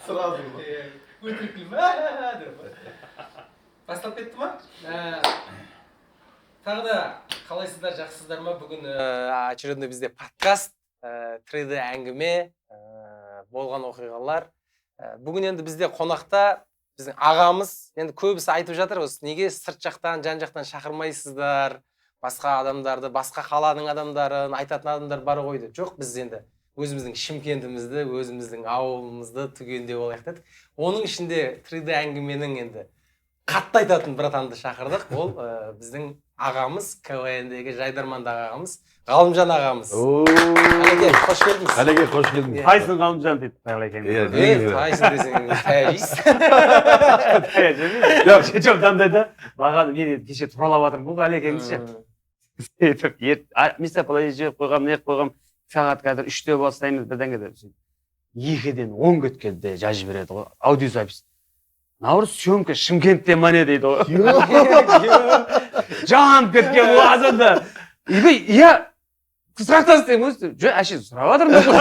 Сразу. Өтірік күлме деп басталып кетті ма? Тағы да қалайсыздар, жақсысыздар ма? Бүгін очередной бізде подкаст, 3D әңгіме, болған оқиғалар. Бүгін енді бізде қонақта біздің ағамыз. Енді көбісі айтып жатыр, осы неге сырт жақтан, жан жақтан шақырмайсыздар, басқа адамдарды, басқа қаланың адамдарын, айтатын адамдар бар ғой деп. Жоқ, біз енді өзіміздің Шымкентімізді, өзіміздің ауылымызды түгендеп алайық дедік. Оның ішінде 3D әңгіменің енді қатты айтатын братанды шақырдық. Ол біздің ағамыз, КВН-дегі жайдармандағы ағамыз, Ғалымжан ағамыз. Ғалеке, қош келдіңіз. Ғалеке, қош келдіңіз. Тайсон Ғалымжан дейді Ғалекең. Иә, Тайсон десең, таяқ жейсіз. Жоқ, мынандай да, бағаны мен кеше туралап жатырмын бұл Ғалекеңді ше. Сөйтіп, местоположение жіберіп қойғам, не қойғам, сағат қазір 3-те бастаймыз бірдеңе деп. 2-ден 10 кеткенде жазып жібереді ғой, аудиозапись. Наурыз съемка Шымкентте мане дейді ғой. Жанып кеткен ғой азанда. Үйбей, иә, сұрақтан істеймін ғой. Жоқ, әше сұрап жатырмын ғой.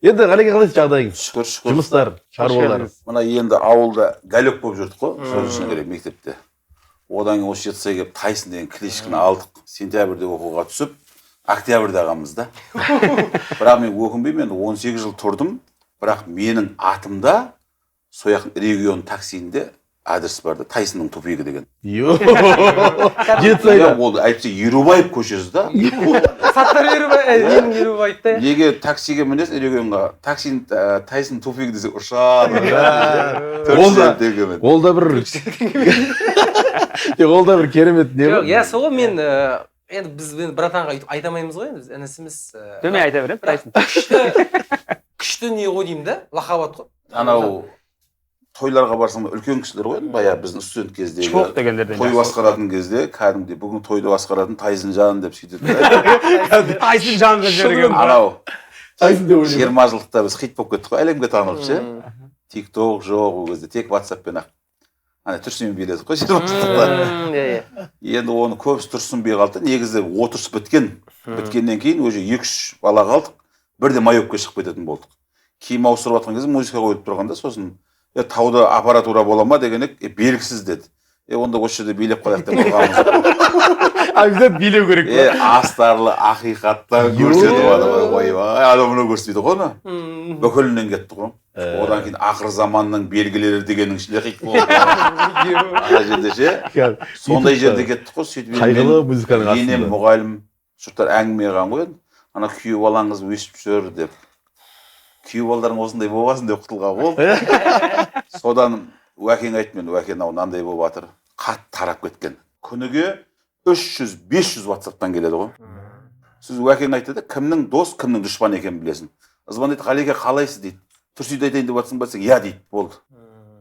Енді Ғалеке, қалайсыз, жағдайыңыз? Шүкір, шүкір. Жұмыстар, шаруалар. Мына енді ауылда галек болып жүрдік қой, сөз шыны керек, мектепте. Одан кейін осы Жетісайға келіп Тайсон деген кличканы алдық. Сентябрьде оқуға түсіп, октябрьде ағамыз да. Бірақ мен өкінбеймін, енді 18 жыл тұрдым. Бірақ менің атымда сол жақ регион таксиінде адрес бар да, Тайсонның тупигі деген. Жетісайда. Ол әйтпесе Ерубаев көшесі да. Саттар Ерубаев, Ерубаев та. Неге таксиге мінесің регионға? Таксин Тайсон тупигі десе ұшады. Ол да бір ол да бір керемет не Жоқ, иә, сол мен енді біз енді братанға өйтіп айта алмаймыз ғой, енді біз інісіміз. Төмен айта беремін, Тайсон. Күшті не ғой деймін да, лақап ат қой. Анау тойларға барсаң үлкен кісілер ғой, баяғы біздің студент кездегі. Чпок дегендерден. Той басқаратын кезде кәдімгідей бүгін тойды басқаратын Тайсонжан деп сөйтеді. Тайсон жанға жіберген. Анау Тайсон деп ойлаймын. 20 жылдықта біз хит болып кеттік қой, әлемге танылып ше. Тик-ток жоқ ол кезде, тек WhatsApp-пен ақ. Ана Тұрсынмен биледік қой 20 жылдықта. Иә. Енді оны көбісі Тұрсынбей қалды. Негізі отырыс біткен. Біткеннен кейін уже 2-3 бала қалдық. Бірде маёвка шығып кететін болдық. Киім ауыстырып жатқан кезде музыка қойып тұрғанда сосын тауда аппаратура бола ма деген едік, белгісіз деді. Онда осы жерде билеп қалайық деп қойғанбыз. Обязательно билеу керек. Астарлы ақиқаттан көрсетіп адам, ойбай, адам мұны көрсетпейді ғой оны. Бүкілінен кетті ғой. Одан кейін ақыр заманның белгілері дегеннің ішінде хит болды. Ана жерде ше, сондай жерде кеттік қой. Сөйтіп қайғылы музыканың астында. Енем мұғалім, жұрттар әңгіме қылған ғой енді. Ана күйеу балаңыз өсіп жүр деп. Күйеу балдарың осындай болғасын деп құтылған болды. Содан Уәкең айтты, мен Уәкең ау мынандай болып жатыр. Қатты тарап кеткен. Күніге 300-500 WhatsApp-тан келеді ғой. Сіз Уәкең айтты да, кімнің дос, кімнің дұшпан екенін білесің. Звондайды, Ғалеке қалайсыз дейді. Тұрсиды айтайын деп жатсың ба десең, иә дейді, болды.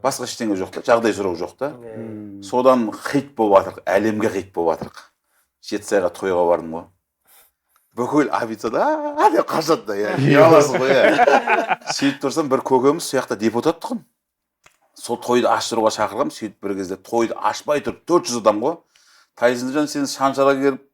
Басқа ештеңе жоқ та, жағдай сұрау жоқ та. Содан хит болып жатырық, әлемге хит болып жатырық. Жетісайға тойға бардым ғой. Бүкіл офицер деп қашады да, ұяласың ғой. Сөйтіп тұрсам, бір көкеміз сол жақта депутат тұғын. Сол тойды аштыруға шақырғам, сөйтіп бір кезде тойды ашпай тұрып 400 адам ғой. Тайсонжан, сен шаншарға келіп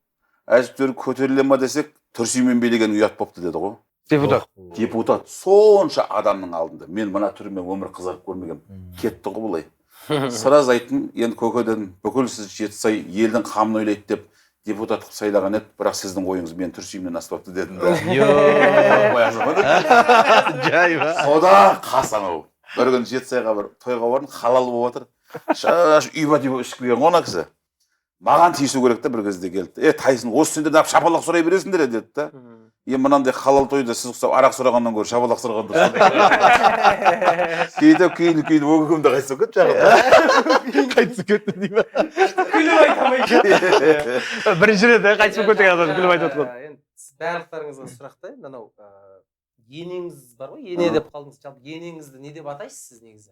әжептәуір көтеріле ма десек, Тұрсинмен билеген ұят болыпты деді ғой. Депутат. Депутат сонша адамның алдында. Мен мына түріме өмір қызығып көрмегенмін. Кетті ғой бұлай. Сразу айттым, енді көке дедім, бүкіл сіз Жетісай елдің қамын ойлайды деп депутат қылып сайлаған еді, бірақ сіздің ойыңыз мен Тұрсиннен аспапты дедім. Жай ба. Содан қас анау. Бір күні Жетісайға бір тойға бардым, халал болып жатыр. Шаш үйба деп ішіп келген ғой ана кісі. Маған тиісу керек та бір кезде келді. Тайсон, осы сендер неғып шапалақ сұрай бересіңдер деді да. Мынандай халал тойда сіз ұқсап арақ сұрағаннан гөрі шапалақ сұраған дұрыс. Сөйтіп кейін өкімді қайтып кетті жағында. Қайтып кетті дей ма? Күліп айта алмай. Бірінші рет қайтып кеткен адам күліп айтып отыр. Енді барлықтарыңызға сұрақ та, енді анау енеңіз бар ғой, ене деп қалдыңыз. Жалпы енеңізді не деп атайсыз сіз негізі?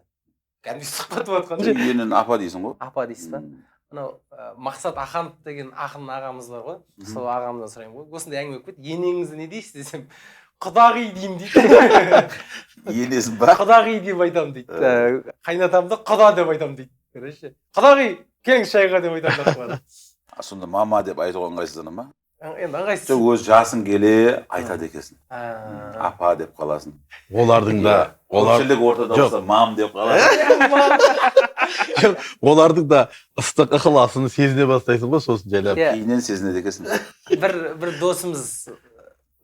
Кәдімгідей сұхбат болып жатқан жоқ. Енені апа дейсің ғой. Апа дейсіз ба? Анау Мақсат Аханов деген ақын ағамыз бар ғой, сол ағамыздан сұраймын ғой. Осындай әңгіме болып кетті. Енеңізді не дейсіз десем, құдағи деймін дейді. Енесін ба? Құдағи деп айтамын дейді. Қайнатамды құда деп айтамын дейді. Короче, құдағи, келіңіз шайға деп айтамын деп қояды. Сонда мама деп айтуға ыңғайсыздана ма? Енді ыңғайсыз. Жоқ, өз жасың келе айтады екенсің. Апа деп қаласың. Олардың да көпшілік ортада болса мам деп қаласың. Олардың да ыстық ықыласын сезіне бастайсың ғой, сосын жайлап. Кейіннен сезінеді екенсің. Бір досымыз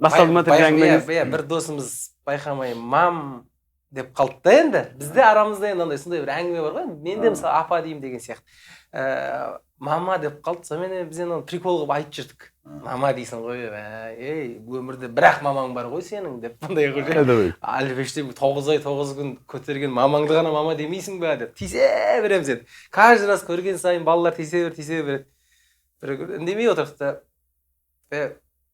басталды ма тірі әңгімеңіз? Иә, бір досымыз байқамай мам деп қалды да енді. Бізде арамызда енді андай сондай бір әңгіме бар ғой. Мен де мысалы апа деймін деген сияқты. Мама деп қалды. Сонымен біз енді оны прикол қылып айтып жүрдік. Мама дейсің ғой, ей, өмірде бірақ мамаң бар ғой сенің деп мындай қылып. Әлбеште 9 ай 9 күн көтерген мамаңды ғана мама демейсің ба деп тисе береміз енді. Каждый раз көрген сайын балалар тисе бер, тисе береді. Бір үндемей отырдық та,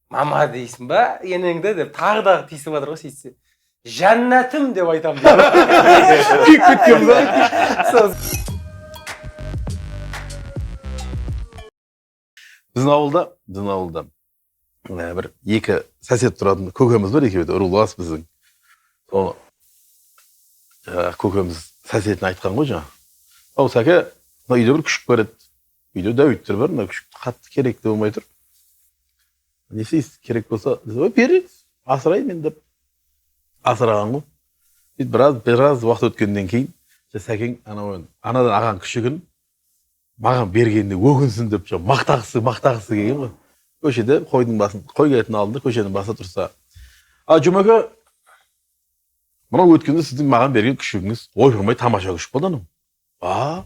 мама дейсің ба енеңді деп тағы да тиісіп жатыр ғой сөйтсе. Жәннатым деп айтамын деп. Күйіп кеткен ба? Біздің ауылда бір екі сосед тұратын көкеміз бар, екеуі де рулас біздің. Сол көкеміз соседіне айтқан ғой жаңа. Ау, Сәке, мына үйде бір күшік бар еді. Үйде дәуіттер бар, мына күшік қатты керек те болмай тұр. Не істейсіз, керек болса, ой, бер, асырайын мен деп. Асыраған ғой. Сөйтіп біраз уақыт өткеннен кейін Сәкең анау анадан аған күшігін маған бергеніне өкінсін деп мақтағысы келген ғой. Көшеде қойдың басын, қой келетін алдында көшенің басында тұрса, а Жұмеке, мынау өткенде сіздің маған берген күшігіңіз ойпырмай тамаша күшік болды анау. А,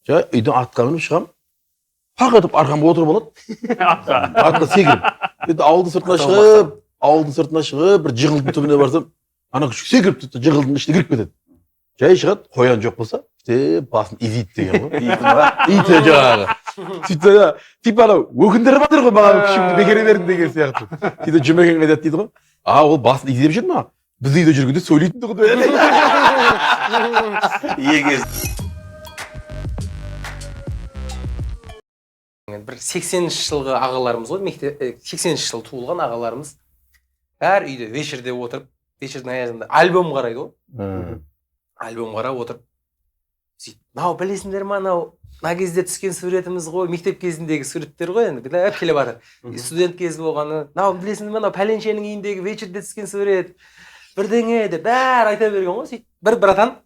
жа үйден атқа мініп шығам, пақ етіп арқама отырып алады. Атқа секіріп. Енді ауылдың сыртына шығып, бір жығылдың түбіне барсам, ана күшік секіріп түсті, жығылдың ішіне кіріп кетеді. Жай шығады, қоян жоқ болса, басын изейді деген ғой. Иті жаңағы. Сөйтсе, типа анау өкіндіріп жатыр ғой маған күшікті бекер бердің деген сияқты. Сөйтіп Жұмекең айтады дейді ғой. А, ол басын изеп жүр ма? Біз үйде жүргенде сөйлейтін тұғын. Егіз. Бір 80-ші жылғы ағаларымыз ғой, мектеп 80-ші жылы туылған ағаларымыз әр үйде вечерде отырып, вечердің аяғында альбом қарайды ғой. Альбом қарап отырып, сөйтіп, мынау білесіңдер ма, анау мына кезде түскен суретіміз ғой, мектеп кезіндегі суреттер ғой енді, бәрі келіп жатыр. Студент кезі болғаны, мынау білесіңдер ма, анау пәленшенің үйіндегі вечерде түскен сурет, бірдеңе деп бәрі айта берген ғой. Сөйтіп бір братан,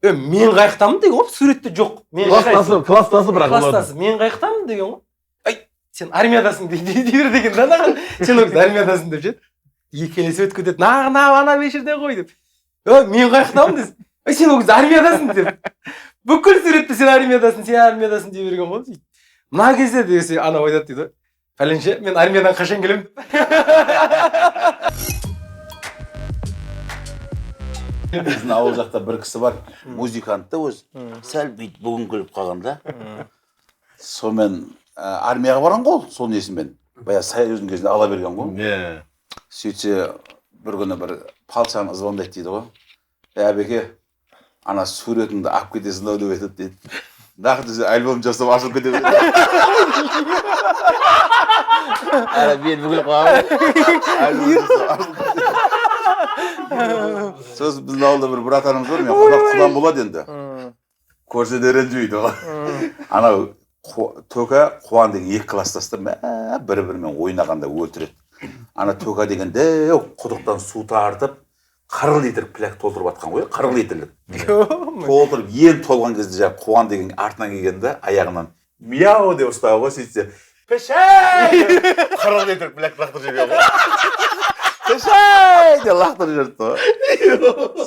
мен қаяқтамын деген ғой, суретте жоқ. Класстасы бірақ. Класстасы, мен қаяқтамын деген ғой. Ай, сен армиядасың дей бер деген да, наған. Сен ол кезде армиядасың деп ше. Екі елесі өтіп кетеді, ана вечерде ғой деп. Мен қаяқтамын десін. Ай, сен ол кезде армиядасың деп. Бүкіл суретте сен армиядасың, сен армиядасың дей берген ғой. Мына кезде десе анау айтады дейді ғой. Пәленше, мен армиядан қашан келемін деп. Біздің ауыл жақта бір кісі бар, музыкант та өзі. Сәл бүйтіп бүгін күліп қалған да. Сонымен армияға барған ғой, сол несімен. Баяғы союздың кезінде ала берген ғой. Сөйтсе бір күні бір палшаны звондайды дейді ғой. Әбеке, ана суретіңді алып кетесің ау деп айтады дейді. Нақты альбом жасап ашылып кетеді. Ана мен бүгіліп қалғанмын. Альбом жасап ашылып кетеді. Сосын біздің ауылда бір братанымыз бар, мен құдан болады енді. Көрсе де ренжімейді ғой. Анау Төка, Қуан деген екі класстасты бір-бірімен ойнағанда өлтіреді. Ана Төка деген дәу құдықтан су тартып, 40 литр пляк толтырып атқан ғой, 40 литрлік. Толтырып, ең толған кезде жаңағы Қуан деген артынан келгенде аяғынан мияу деп ұстаған ғой, сөйтсе, пешей! 40 литр пляк лақтырып жіберген ғой. Пешей! Деп лақтырып жіберді ғой.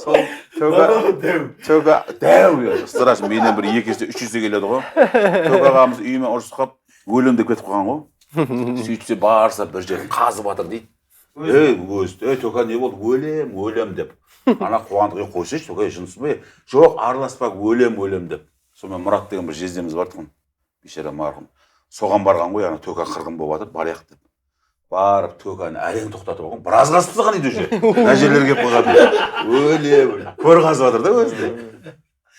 Сол Төка дәу, страшно, менен бір 2 есе, 3 есе келеді ғой. Төка ағамыз үйіме ұрысып қалып, өлем деп кетіп қалған ғой. Сөйтсе барса бір жерін қазып жатыр дейді. Ей, өзі, ей, Төка не болды? Өлем, өлем деп. Ана Қуандық, қойсайшы, Төка, жынсыз ба? Жоқ, араласпа, өлем, өлем деп. Сонымен Мұрат деген бір жездеміз бар тұғын, бейшара марқұм. Соған барған ғой, ана Төка қырғын болып жатыр, барайық деп. Барып Төканы әрең тоқтатып алған, біраз қазып тастаған дейді уже. Мына жерлерге келіп қойған. Өлем, көр қазып жатыр да өзі де.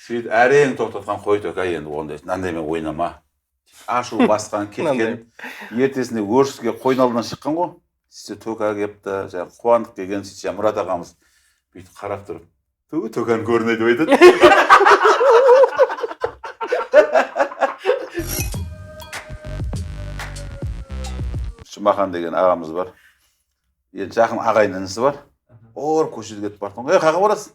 Сөйтіп әрең тоқтатқан, қой Төка, енді ондай, мынандаймен ойнама. Ашу басқан, кеткен. Ертесінде өріске қойдың алдынан шыққан ғой. Сөйтсе Төка келіпті, жаңағы Қуандық келген, сөйтсе Мұрат ағамыз бүйтіп қарап тұрып, Төканы көрінеді деп айтады. Жұмахан деген ағамыз бар. Енді жақын ағайын інісі бар. Ор көшеде кетіп бара жатқан. Қайда барасың?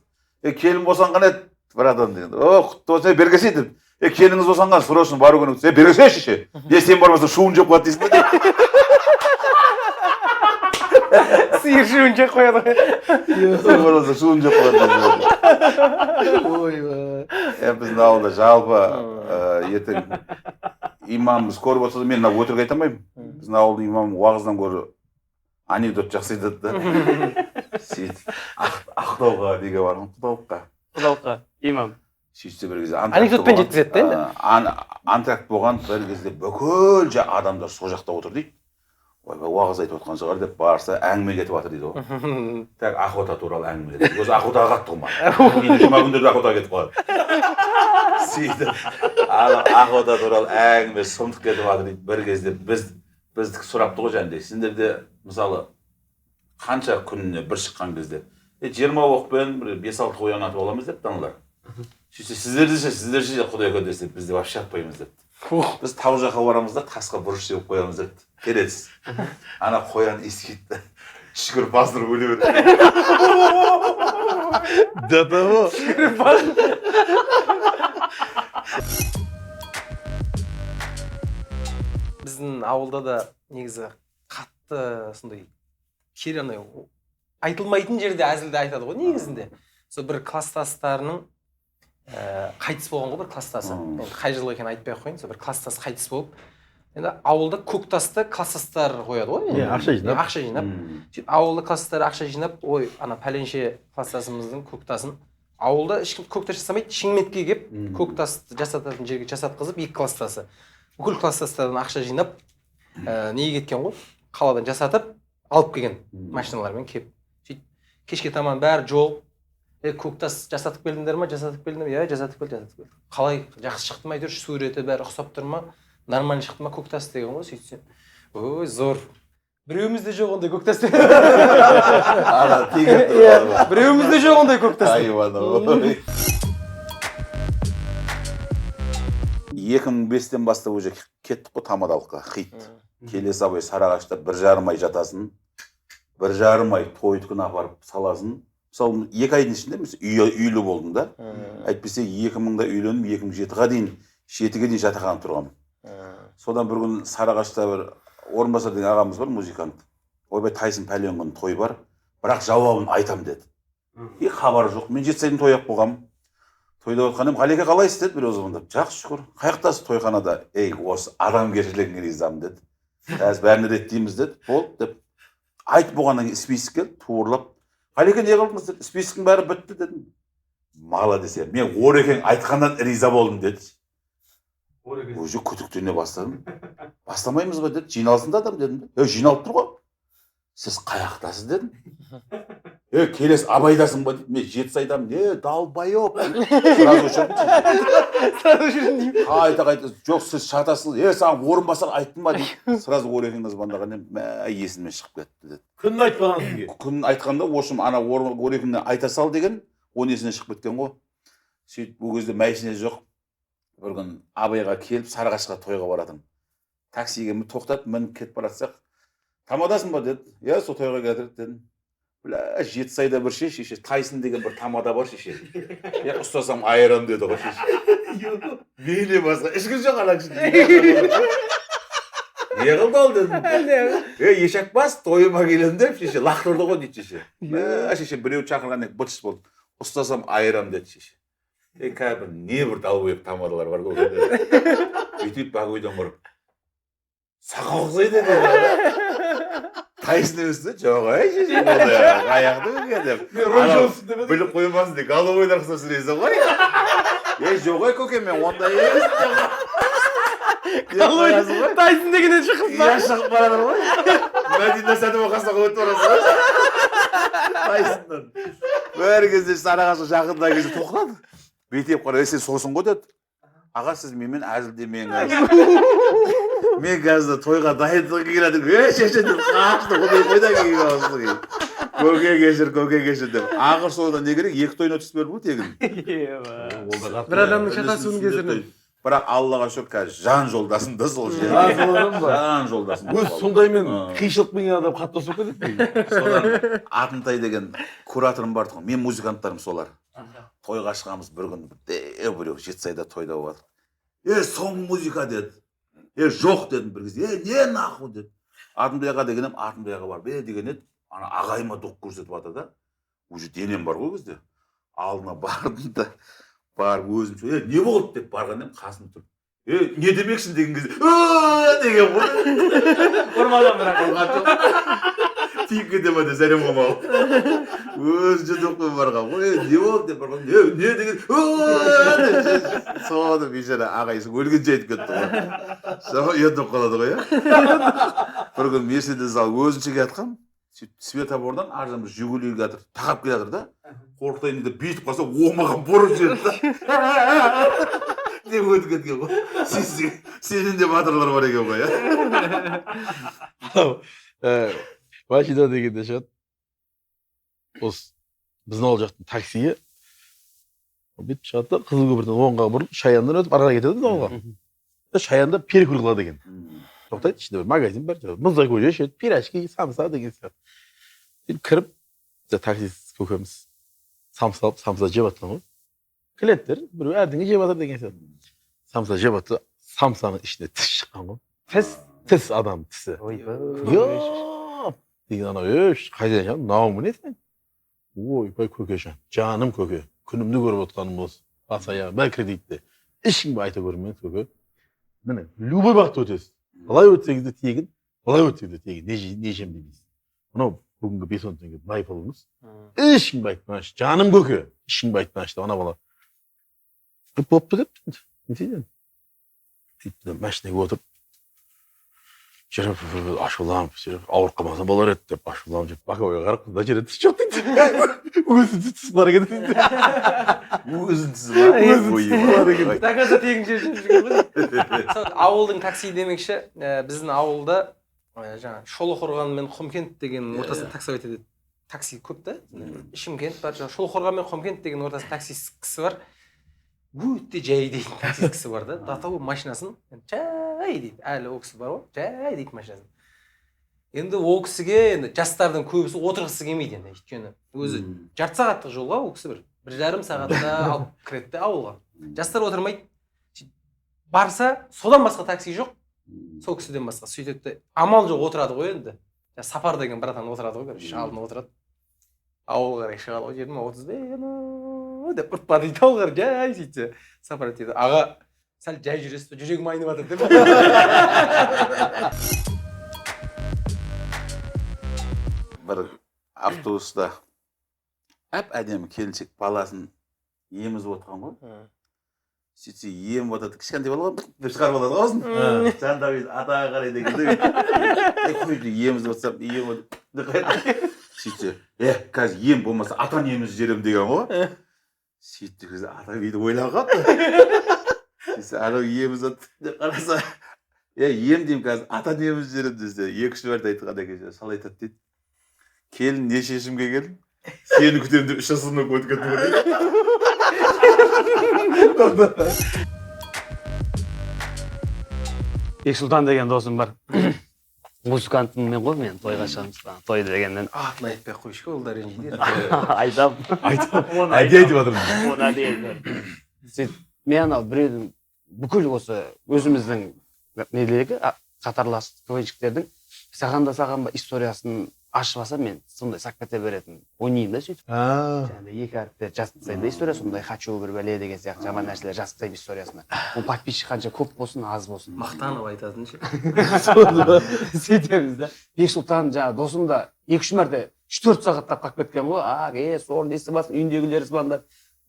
Келін босанған еді братан деген. О, құтты болсын, бергесе деп. Келініңіз босанған, срочно бару керек. Бергесе шеше. Сен бармасаң шуын жеп қояды дейсің ба? Сиыр шуын жеп қояды ғой. Сен бармасаң шуын жеп қояды. Ойбай. Біздің ауылда жалпы ертең имамымыз көріп отырса, мен мына өтірік айта алмаймын. Біздің ауылдың имамы уағыздан гөрі анекдот жақсы айтады да. Сөйтіп Ақтауға неге барған? Құдалыққа. Құдалыққа имам. Сөйтсе бір кезде анекдотпен жеткізеді да енді. Антракт болған бір кезде бүкіл адамдар сол жақта отыр дейді. Ойбай, уағыз айтып отқан шығар деп барса, әңгіме кетіп жатыр дейді ғой. Так, охота туралы әңгіме кетеді. Өзі охотаға қатты құмар. Жұма күндері охотаға кетіп қалады. Сөйтіп охота туралы әңгіме сұмдық кетіп жатыр дейді. Бір кезде біздікі сұрапты ғой жәнде. Сендерде мысалы қанша күніне бір шыққан кезде 20 оқпен бір 5-6 қоян атып аламыз депті аналар. Сөйтсе, сіздерде ше құдай десе, бізде вообще атпаймыз депті. Біз тау жаққа барамыз да тасқа бұрыш сеуіп қоямыз депті. Келесіз. Ана қоян иіскейді. Шүкір бастырып өле береді. До того. Біздің ауылда да негізі қатты сондай андай айтылмайтын жерде әзілді айтады ғой негізінде. Сол бір класстастарының қайтыс болған ғой бір класстасы. Енді қай жылы екенін айтпай ақ қояйын. Сол бір класстасы қайтыс болып, енді ауылда көктасты класстастар қояды ғой. Ақша жинап. Ақша жинап. Сөйтіп ауылда класстастар ақша жинап, ой, ана пәленше класстасымыздың көктасын. Ауылда ешкім көктас жасамайды, Шыңметке келіп көктасты жасататын жерге жасатқызып, екі класстасы. Бүкіл класстастардан ақша жинап, неге кеткен ғой? Қаладан жасатып, алып келген машиналармен келіп. Сөйтіп кешке таман бәрі жолып, көктас жасатып келдіңдер ма? Жасатып келдім. Иә, жасатып келдім, жасатып келдім. Қалай, жақсы шықты ма әйтеуір, суреті бәрі ұқсап тұр ма? Нормально шықты ма көктас деген ғой, сөйтсем. Ой, зор. Біреуімізде жоқ ондай көктас. Ана тегін. Біреуімізде жоқ ондай көктас. Айуан. 2005-тен бастап уже кеттік қой тамадалыққа, хит. Келесі абай Сарыағашта 1,5 ай жатасын, 1,5 ай тойдікін апарып саласын. Мысалы, 2 айдың ішінде үйлі болдым да. Әйтпесе 2000-да үйленіп, 2007-ға дейін, 7-ге дейін жатақханада тұрғанмын. Содан бір күн Сарыағашта бір Орынбасар деген ағамыз бар, музыкант. Ойбай, Тайсын пәлен күні той бар, бірақ жауабын айтам деді. И хабары жоқ. Мен Жетісайдың той ақ болғанмын. Тойда отқан едім, Ғалеке қалайсыз деді, біреу звондап. Жақсы шүкір. Қаяқтасыз тойханада? Ей, осы адамгершілігіңе ризамын деді. Қазір бәрін реттейміз деді. Болды деп. Айтып болғаннан кейін список келді, туырлап. Ғалеке не қылдыңыз деді. Списоктың бәрі бітті дедім. Молодец, мен Орекең айтқаннан риза болдым деді. Уже күдіктене бастадым. Бастамаймыз ба деді. Жиналсын да адам дедім. Жиналып тұр ғой. Сіз қаяқтасыз дедім. Келесі Абайдасың ба деді. Мен Жетісайдамын. Долбоеб. Сразу өшірдім. Сразу өшірдім деймін. Қайта-қайта. Жоқ, сіз шатасыз. Саған Орынбасар айттым ба дейді. Сразу Орекеңге звондаған едім. Мә, есімнен шығып кетті деді. Күнін айтпаған сізге. Күнін айтқанда, ошым ана Орекеңнен айта сал деген, оның есінен шығып кеткен ғой. Сөйтіп ол кезде мәшине жоқ. Бір күн Абайға келіп, Сарыағашқа тойға баратырмын. Таксиге тоқтап, мініп кетіп бара жатсақ, тамадасың ба деді. Иә, сол тойға келдік дедім. Бля, Жетісайда бір шеше, Тайсын деген бір тамада бар шеше. Иә, ұстасам айырам деді ғой шеше. Менен басқа ешкім жоқ ана кісі. Не қылды ол дедім. Ешек бас, тойыма келемін деп шеше, лақтырды ғой дейді шеше. Мә, шеше, біреу шақырғаннан быт-шыт болды. Ұстасам айырам деді шеше. Қазір не бір долбоеб тамадалар бар ғой. Бүйтіп Багойдан барып, сақал ұқсайды деді. Тайсын емес те, жоқ, ай шеше, аяқты көке деп. Біліп қоймасын деп, головойдан ұқсап сөйлейсің ғой. Жоқ, ай көке, мен ондай емес. Тайсын дегеннен шығып ба? Шығып барадыр ғой. Мәдина Сәдуақасына өтіп барасың ғой. Тайсыннан. Бір кезде Сарыағашқа жақында кезде тоқтады. Бүйтіп қарай, сен сосын ғой деді. Аға, сіз менімен әзілдемеңіз. Мен қазір тойға дайындық келедім. Шеше деп қашты, құдай қойда келген. Көке кешір, көке кешір деп. Ақыр соңында не керек? 2 тойына түсіп берді ғой тегін. Бір адамның шатасуының кесірінен. Бірақ Аллаға шүкір, қазір жан жолдасым да сол жерде. Жан жолдасым. Өз сондаймен қиыншылықпен адам қатты дос болып кетеді. Содан Атымтай деген кураторым бар тұғын. Мен музыканттарым солар. Тойға шығамыз бір күн, біреу Жетісайда тойда болып жатыр. Соңғы музыка деді. Жоқ дедім бір кезде. Не нахуй деді. Атымтайға деген едім, Атымтайға барып, деген еді. Ана ағайыма доқ көрсетіп жатыр да. Уже денем бар ғой кезде. Алдына бардым да, барып өзім, не болды деп барған едім, қасымда тұрып. Не демекшің деген кезде, деген ғой. Ұрмадан бірақ. Тиіп кете ма деп зәрем қылмау. Өзінше доқпен барған ғой. Не болды деп барған. Не деген, деп. Соны бейшара ағайсы өлгенше айтып кетті ғой. Соны ұят болып қалады ғой, Бір күн Мерседес алып өзінше келатқам, сөйтіп светофордан ар жағында Жигули келатыр, тақап келатыр да. Қорқытайын деп бүйтіп қалса, оңмаған бұрып жіберді да. Деп өтіп кеткен ғой. Сенен де батырлар бар екен ғой, Машина дегенде шығады. Осы біздің ауыл жақтың таксиі бүйтіп шығады да, Қызыл көпірден оңға бұрылып, Шаяннан өтіп, ары қарай кетеді біздің ауылға. Шаянда перекур қылады екен. Тоқтайды, ішінде бір магазин бар, мұздай көже ішеді, пирожки, самса деген сияқты. Сөйтіп кіріп, таксист көкеміз самса алып, самса жеп жатқан ғой. Клиенттер біреу әрдеңе жеп жатыр деген сияқты. Самса жеп жатты, самсаның ішінде тіс шыққан ғой. Тіс? Тіс, адам тісі. Ойбай. Деген анау, қайдан шығады, мынау не сен? Ойбай, көкешан, жаным көке, күнімді көріп отқаным осы. Бас аяғы бәрі кредитте. Ешкімге айта көрмеңіз көке. Міне, любой бағытта өтесіз. Былай өтсеңіз де тегін, былай өтсеңіз де тегін. Не жем демейсіз. Мынау бүгінгі 5-10 теңге байпылымыз. Ешкімге айтпаңызшы, жаным көке, ешкімге айтпаңызшы деп ана бала. Бопты деп, не істейді? Сөйтіп машинаға отырып, жүріп, ашуланып, жүріп, ауырып қалмаса болар еді деп ашуланып жүріп, боковойға қарап, мына жерде тіс жоқ дейді. Өзінің тісі бар екен дейді. Өзінің тісі бар. Өзінің тісі бар екен. До конца тегін жеп жүрген ғой. Ауылдың такси демекші, біздің ауылда жаңа Шолақорған мен Құмкент деген ортасында таксовать етеді. Такси көп та. Шымкент бар, жаңа Шолақорған мен Құмкент деген ортасында таксист кісі бар. Өте жай дейтін таксист кісі бар да. До того машинасын жай дейді. Әлі ол кісі бар ғой, жай дейді машинасын. Енді ол кісіге енді жастардың көбісі отырғысы келмейді енді, өйткені өзі жарты сағаттық жолға ол кісі бір жарым сағатта алып кіреді де ауылға. Жастар отырмайды. Барса, содан басқа такси жоқ. Сол кісіден басқа. Сөйтеді де, амал жоқ отырады ғой енді. Сапар деген братан отырады ғой, короче, алдына отырады. Ауылға қарай шығады ғой, 20-30 деп ұртпа дейді ауылға қарай, жай сөйтсе. Сапар дейді, аға, сәл жай жүресіз бе, жүрегім айнып жатыр деп. Бір автобуста әп-әдемі келіншек баласын емізіп отқан ғой. Сөйтсе еміп отырды, кішкентай бала ғой, деп шығарып алады ғой аузын. Жанында бүйтіп атаға қарай дегенде қойды, емізіп отырсам, еміп отыр. Сөйтсе, қазір ем болмаса атаны емізіп жіберемін деген ғой. Сөйтті кезде ата бүйтіп ойланып қалыпты. Сөйтсе, анау емізіп отыр деп қараса, ем деймін қазір, атаны емізіп жіберемін десе, 2-3 мәрте айтқан екен, шал айтады дейді. Келін, не шешімге келдің? Сені күтемін деп 3 остановка өтіп кеттім ғой дейді. Бексұлтан деген досым бар. Музыкантпын мен ғой, мен тойға шығамыз. Той дегеннен. Атын айтпай ақ қойшы, ол да ренжиді. Айтам. Айтам. Әдейі айтып жатырмын. Оны әдейі айтып жатырмын. Сөйтіп, мен анау біреудің бүкіл осы өзіміздің нелегі, қатарлас КВНщиктердің саған да саған ба историясын ашып алсам, мен сондай сап кете беретін ойнаймын да сөйтіп. Жаңағыдай екі әріпті жазып тастаймын да история, сондай хочу бір бәле деген сияқты жаман нәрселер жазып тастаймын историясына. Оның подписчик қанша көп болсын, аз болсын. Мақтанып айтатын ше. Сөйтеміз да. Бексұлтан жаңағы досым да 2-3 мәрте 3-4 сағаттап қалып кеткен ғой. Сорын естіп алсын, үйіндегілері звондап,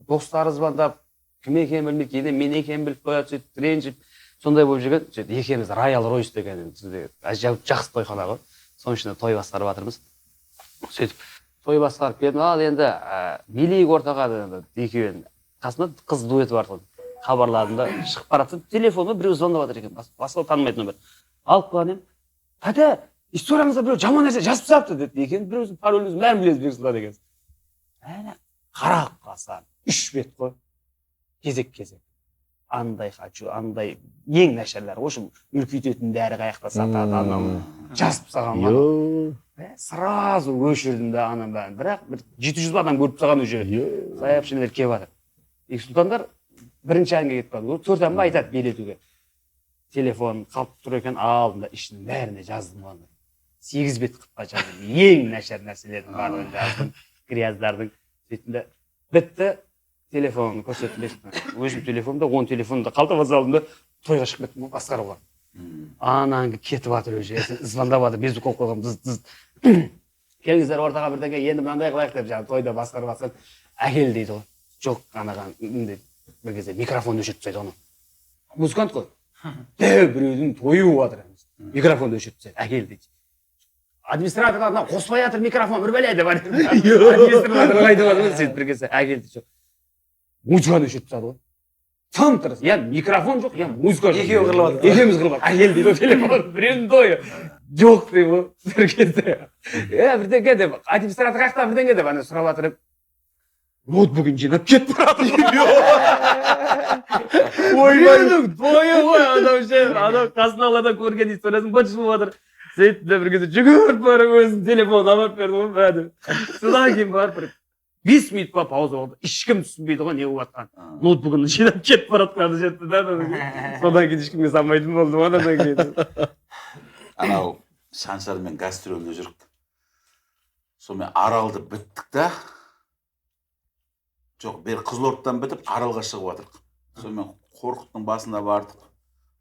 достары звондап, кім екенін білмей, кейде мен екенін біліп қояды, сөйтіп ренжіп, сондай болып жүрген. Сөйтіп екеуміз Роял Ройс деген бізде жақсы тойхана ғой. Соның ішінде той басқарып жатырмыз. Сөйтіп той басқарып келдім. Ал енді билейік ортаға енді екеуін. Қасында қыз дуэті бар тұғын. Хабарладым да, шығып бара жатсам, телефоныма біреу звондап жатыр екен. Басқа танымайтын номер. Алып қалған едім. Тәте, историяңызда біреу жаман нәрсе жазып тастапты деді. Екен біреудің пароліңізін бәрін білесіз Бексұлтан деген. Әне қарап қалсам, 3 бет қой. Кезек-кезек. Андай хочу, андай ең нашарлары. В общем, үркітетін дәрі қаяқта сатады, анау жазып тастаған ғой. Сразу өшірдім да ананың бәрін. Бірақ бір 700 адам көріп тастаған уже. Сообщениелер келіп жатыр. Бексұлтандар бірінші әнге кетіп қалды. Төрт ән ба айтады билетуге. Телефон қалып тұр екен, алдым да ішінің бәріне жаздым оны. 8 бет қытқа жаздым. Ең нашар нәрселердің барлығын жаздым. Гряздардың. Сөйттім де бітті. Телефонын көрсеттім. Өзім телефонымда, он телефонымда қалтама салдым да тойға шығып кеттім ғой, басқаруға. Анаң кетіп жатыр уже, звондап жатыр, бездік қойып қойғанмын, дыз дыз. Келіңіздер ортаға бірдеңе, енді мынандай қылайық деп жаңағы тойда басқарып жатсам, әкел дейді ғой. Жоқ, анаған деп бір кезде микрофонды өшіріп тастайды оны. Музыкант қой. Дәу біреудің тойы болып жатыр. Микрофонды өшіріп тастайды, әкел дейді. Администраторлар мына қоспай жатыр микрофон, бір бәле деп. Администраторлар айтып жатыр, сөйтіп бір кезде әкел дейді. Музыканы өшіріп тастады ғой. Тым-тырыс. Я микрофон жоқ, я музыка жоқ. Екеуі қырылып жатыр. Екеуміз қырылып жатыр. Әкел дейді ғой телефон, біреудің тойы. Жоқ деймін ғой. Бір кезде. Бірдеңе деп, администратор қаяқта бірдеңе деп ана сұрап жатыр. Ноутбугін жинап кетіп барады. Біреудің тойы ғой, анау ше, анау қасындағылардан көрген историясын быт шыт болып жатыр. Сөйтіп де бір кезде жүгіріп барып өзінің телефонын апарып берді ғой бәрі. Содан кейін барып бір 5 минут па пауза болды. Ешкім түсінбейді ғой не болып жатқанын. Ноутбугын жинап кетіп бара жатқаны жетті да. Содан кейін ешкімге салмайтын болды ғой одан кейін. Анау Шаншармен гастрольде жүрік. Сонымен Аралды біттік та. Жоқ, бері Қызылордадан бітіп Аралға шығып жатырық. Сонымен Қорқыттың басына бардық.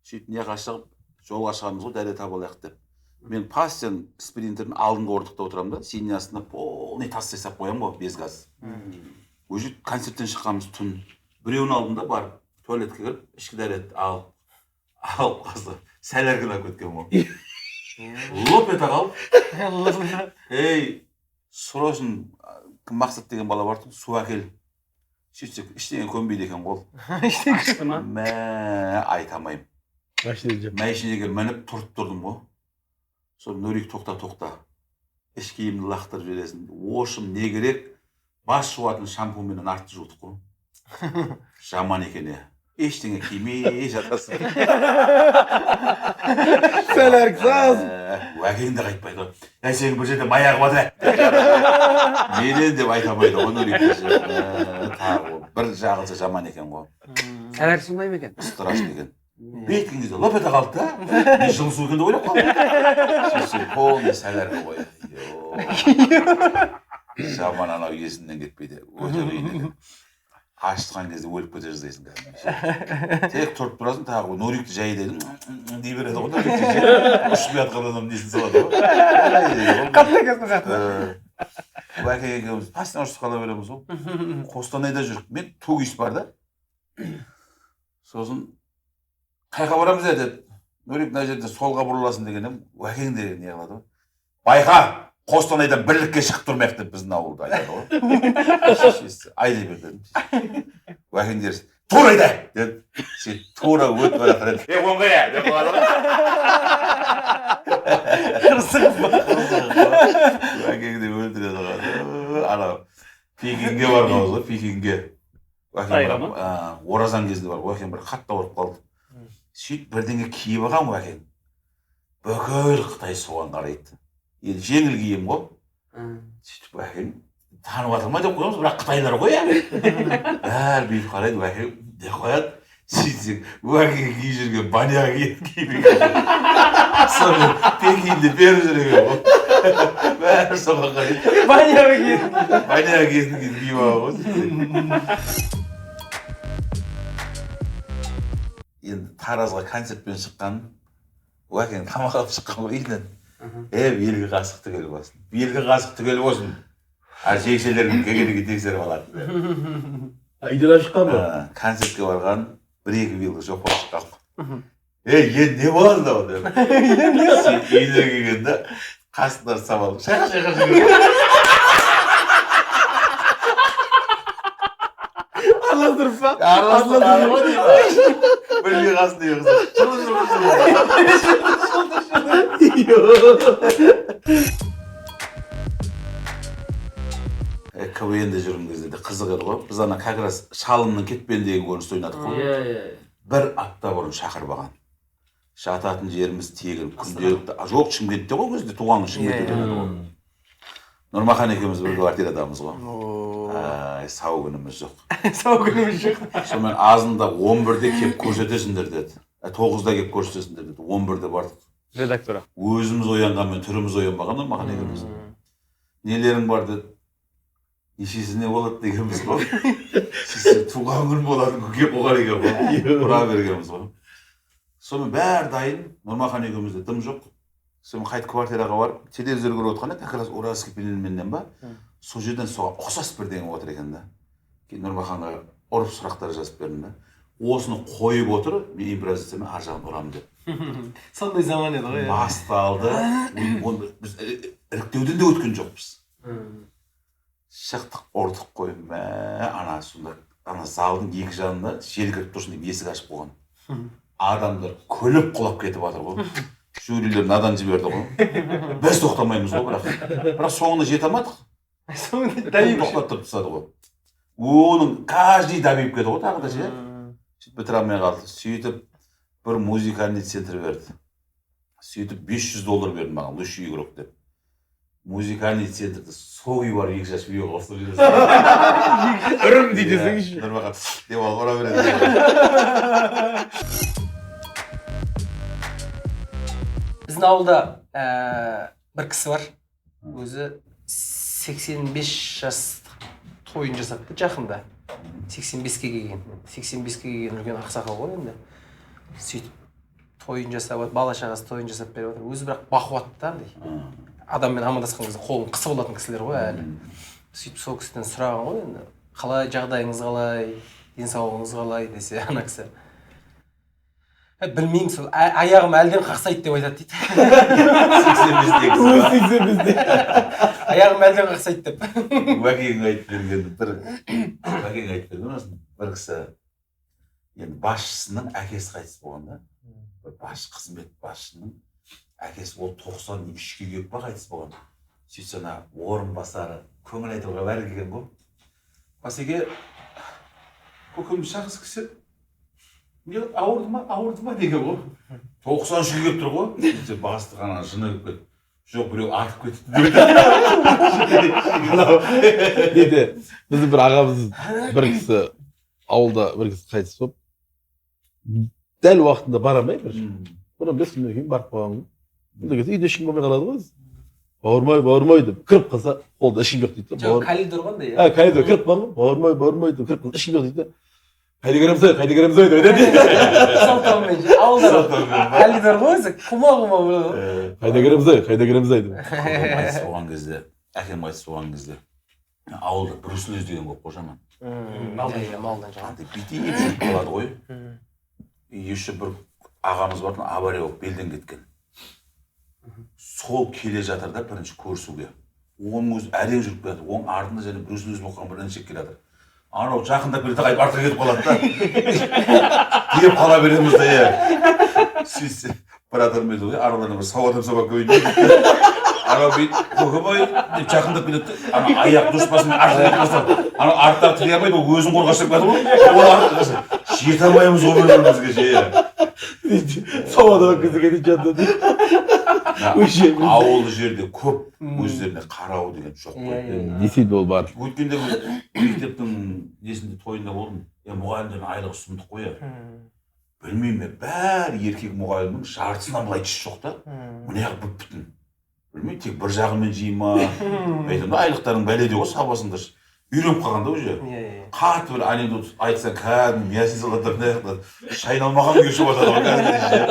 Сөйтіп неға шығып, жолға шығамыз ғой, дәрет таба алайық деп. Мен пастен спринтердің алдыңғы орындықта отырамын да, сенің астына полный тас жасап қоямын ғой, без газ. Уже концерттен шыққанбыз түн. Біреуінің алдында барып, туалетке кіріп, ішкі дәрет алып, алып қалса, сәл әркін алып кеткен ғой. Лоп ете қалып, ей, срочно Мақсат деген бала бар тұғын, су әкел. Сөйтсек, ештеңе көнбейді екен қол. Ашты ма? Мә, айта алмаймын. Мәшинеге мініп тұрып тұрдым ғой. Сол Нурик тоқта, тоқта. Іш киімді лақтырып жібересің. Ошым не керек? Бас жуатын шампуньменен артты жудық қой. Жаман екен, е. Ештеңе кимей жатасың. Сәл әркісіз. Уәкең де қайтпайды ғой. Әй, сенің бір жерде май ағып жатыр, ә. Менен деп айта алмайды ғой Нурик. Тағы бір жағылса жаман екен ғой. Сәл әркісіз сондай ма екен? Страшно екен. Беткен кезде лап ете қалды да. Мен жылы су екен деп ойлап қалдым. Сөйтсем, полный сәләргі ғой. Жаман анау есімнен кетпейді. Өте қиын екен. Ашытқан кезде өліп кете жаздайсың кәдімгі. Тек тұрып тұрасың, тағы Нурикті жай дедім, дей береді ғой. Нурикті жай. Ұшып жатқан адам несін салады ғой. Қатты екенсің, қатты. Уәке екеуміз постоянно ұрысып қала береміз ғой. Қостанайда жүрік. Мен 2ГИС бар да. Сосын қайға барамыз ә деп. Нурик мына жерде солға бұрыласың деген едім. Уәкең де не қылады ғой. Байқа, Қостанайдан бірлікке шығып тұрмайық деп біздің ауылда айтады ғой. Айдай бер дедім. Уәкең дерсі, тура айда деп. Сен тура өтіп бара жатыр еді. Ей, оңға ә деп қояды ғой. Қырсығып па? Уәкең де өлтіреді ғой. Анау Пекинге барғанбыз ғой, Пекинге. Уәкең бір, оразан кезінде барып, Уәкең бір қатты ауырып қалды. Сөйтіп бірдеңе киіп алған Уәкең. Бүкіл Қытай соған қарайды. Енді жеңіл киім ғой. Сөйтіп Уәкең танып жатыр ма деп қоямыз, бірақ қытайлар ғой, ә. Бәрі бүйтіп қарайды, Уәкең деп қояды. Сөйтсек, Уәкең киіп жүрген баняға киіп екен. Соны Пекинде беріп жүр екен ғой. Бәрі соған қарайды. Баняға киіп. Баняға киетін киіп алған ғой. Енді Таразға концертпен шыққан, Уәкең тамақ алып шыққан ғой үйінен. Белгі қасық түгел болсын. Белгі қасық түгел болсын. А жекшелердің келгенге тексеріп алады. Үйден алып шыққан ба? Концертке барған бір-екі белгі жоқ болып шыққан. Енді не болады мынау деп. Үйіне келгенде қасықтар сабалып, шайқа, шайқа, шайқа. Араластырып па? Араластырып па деймін. Білмей қалсын деген қызық. Жылы, жылы, жылы. КВН-де жүрген кезде де қызық еді ғой. Біз ана как раз Шалымның кетпен деген көріністі ойнадық қой. Иә, иә. Бір апта бұрын шақырып алған. Жататын жеріміз тегін, күнделікті. Жоқ, Шымкентте ғой өзі, туған күн Шымкентте өтеді ғой. Нұрмахан екеуміз бір квартирадамыз ғой. Ай, сау күніміз жоқ. Сау күніміз жоқ. Сонымен азында 11-де келіп көрсетесіңдер деді. 9-да келіп көрсетесіңдер деді. 11-де бардық. Редактора. Өзіміз оянғанмен түріміз оянбаған Нұрмахан екеуміз. Нелерің бар деді. Нешесіне болады дегенбіз ғой. Туған күн болады, көке қоғар екен ғой. Ұра бергенбіз ғой. Сонымен бәрі дайын, Нұрмахан екеумізде дым жоқ. Сонымен қайтып квартираға барып, телевизор көріп отырғанда, как раз уральский пельменнен ба, сол жерден соған ұқсас бірдеңе отыр екен да. Кейін Нұрмаханға ұрып сұрақтар жазып бердім да. Осыны қойып отыр, мен импровизациямен ар жағын ұрамын деп. Сондай заман еді ғой. Басталды. Біз іріктеуден де өткен жоқпыз. Шықтық, ұрдық қой, мә, ана сонда, ана залдың екі жағында жел кіріп тұрсын деп есік ашып қойған. Адамдар күліп құлап кетіп жатыр ғой. Жюрилер надан жіберді ғой. Біз тоқтамаймыз ғой бірақ. Бірақ соңына жете алмадық. Соңында тоқтаттырып тастады ғой. Оның каждый добивіп кетті ғой тағы да ше. Сөйтіп бітіре алмай қалды. Сөйтіп бір музыкальный центр берді. Сөйтіп $500 берді маған, лучший игрок деп. Музыкальный центрді сол үй барып екі шашып үйге қосып жіберді. Үрім дейді десеңізші. Нұрмахан деп алып ұра береді. Біздің ауылда бір кісі бар. Өзі 85 жастық тойын жасапты жақында. 85-ке келген. 85-ке келген үлкен ақсақал ғой енді. Сөйтіп тойын жасап, бала шағасы тойын жасап беріп отыр. Өзі бірақ бақуатты да андай. Адаммен амандасқан кезде қолын қысып алатын кісілер ғой әлі. Сөйтіп сол кісіден сұраған ғой енді. Қалай жағдайыңыз қалай, денсаулығыңыз қалай десе, ана кісі білмеймін, сол аяғым әлден қақсайды деп айтады дейді. 85-те. Аяғым әлден қақсайды деп. Уәкең айтып берген бір, уәкең айтып берген осыны. Бір кісі енді басшысының әкесі қайтыс болған да. Бір басшы, қызмет басшының әкесі ол 93-ке келіп па қайтыс болған. Сөйтсе ана орынбасары көңіл айтуға бәрі келген ғой. Басеке, көкемді шақырсы кісі не ауырды ма, ауырды ма деген ғой. 93-ке келіп тұр ғой. Сөйтсе бастық ана жыны келіп кетті. Жоқ, біреу атып кетіпті деп. Дейді, біздің бір ағамыз, бір кісі ауылда бір кісі қайтыс болып, дәл уақытында бара алмай бір. Бұдан 5 күннен кейін барып қалған. Бұнда кезде үйде ешкім болмай қалады ғой. Бауырмай, бауырмай деп кіріп қалса, қолда ешкім жоқ дейді. Жоқ, коридор ғой андай. Ә, коридор кіріп қалған ғой. Бауырмай, бауырмай деп кіріп қалса, ешкім жоқ дейді. Қайда кіреміз ой, қайда кіреміз ой деп айтады. Салтаумен ауылда коридор ғой өзі, құма-құма болады. Қайда кіреміз ой, қайда кіреміз ой деп. Қайтыс болған кезде, әкем қайтыс болған кезде ауылда бруцеллез деген болып қой жаман. Малдан жаман. Андай бүйтіп жүріп қалады ғой. Еще бір ағамыз бар, авария болып белден кеткен. Сол келе жатыр да бірінші көрісуге. Оның өзі әрең жүріп келе жатыр. Оның артында және бруцеллез болып қалған бір інішек келе жатыр. Анау жақындап келе қайтып артқа кетіп қалады да. Деп қала береміз да, иә. Сөйтсе, бір адам еді ғой, араларына бір сау адам сабақ көйін. Анау бүйтіп, көкем ой деп жақындап келеді де, ана аяқ дұшпасымен артқа кетіп қалса, анау арттағы тіре алмайды, ол өзін қорғаштап келеді ғой. Ол артқа қашады. Жете алмаймыз ғой бір-бірімізге ше. Сау адам кезі кетіп жатты. Ауылды жерде көп өздеріне қарау деген жоқ қой. Несейді ол бар. Өткенде мектептің несінде тойында болдым. Мұғалімдердің айлығы сұмдық қой. Білмеймін мен, бәрі еркек мұғалімнің жартысынан былай тіс жоқ та. Мына жағы бүп-бүтін. Білмеймін, тек бір жағымен жей ма. Мен айтамын да, айлықтарың бәледе ғой, сабасыңдар. Үйреніп қалған да уже. Қатты бір анекдот айтсаң, кәдімгі миясын салады мына жақта шайналмаған күйі шығып жатады ғой кәдімгідей.